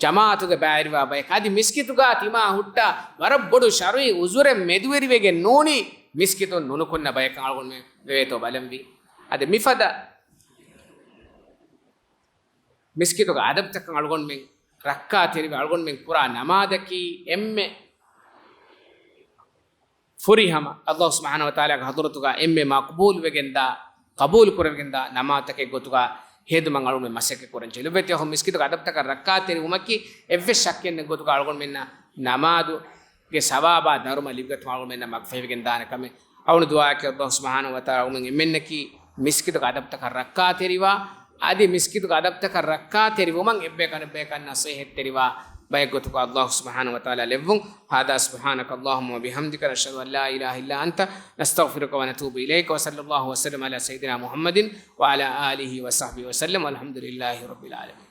ޖަމާޢަތުގެ ބައިވެރިވާ ބަޔަކަށް. އަދި މިސްކިތުގަ ތިމާ ހުއްޓާ ވަރަށް ބޮޑު ޝަރުޢީ ޢުޛުރެއް މެދުވެރިވެގެން ނޫނީ މިސްކިތުން ނުނުކުންނަ ބަޔަކަށް އަޅުގަނޑުމެން ވެވޭތޯ ބަލަންވީ. އަދި މިފަދަ މިސްކިތުގެ އަދަބުތަކަށް އަޅުގަނޑުމެން ރައްކާތެރިވެ، އަޅުގަނޑުމެން ކުރާ ނަމާދަކީ އެންމެ ފުރިހަމަ ﷲ ސުބްޙާނަހޫ ވަތަޢާލާގެ ޙަޟްރަތުގަ އެންމެ މަޤްބޫލުވެގެންދާ، ޤަބޫލު ކުރެވިގެންދާ ނަމާދުތަކެއް ގޮތުގަ ހެދުމަށް އަޅުގަނޑުމެން މަސައްކަތް ކުރަން ޖެހޭ. ލޮބުވެތި އަޚުން، މިސްކިތުގެ އަދަބުތަކަށް ރައްކާތެރިވުމަކީ އެއްވެސް ޝައްކެއް ނެތް ގޮތުގަ އަޅުގަނޑުމެންނަށް ނަމާދުގެ ސަވާބާ ދަރުމަ ލިބިގަތުމަށް އަޅުގަނޑުމެންނަށް މަގުފަހިވެގެން ދާނެ ކަމެއް. އަޅުގަނޑު ދުޢާއެކޭ ﷲ ސުބްޙާނަހޫ ވަތަޢާލާ އަޅުގަނޑުމެން އެންމެންނަކީ މިސްކިތުގެ އަދަބުތަކަށް ރައްކާތެރިވާ، އަދި މިސްކިތުގެ އަދަބުތަކަށް ރައްކާތެރިވުމަށް އެއްބަޔަކަށް އަނެއްބަޔަކަށް ނަޞޭޙަތްތެރިވާ ބައެއް ގޮތުގަ ﷲ ސުބްޙާނަހޫ ވަތަޢާލާ ލެއްވުން. هذا سبحانك اللهم وبحمدك نشهد أن لا إله إلا أنت نستغفرك ونتوب إليك وصلى الله وسلم على سيدنا محمد وعلى آله وصحبه وسلم والحمد لله رب العالمين.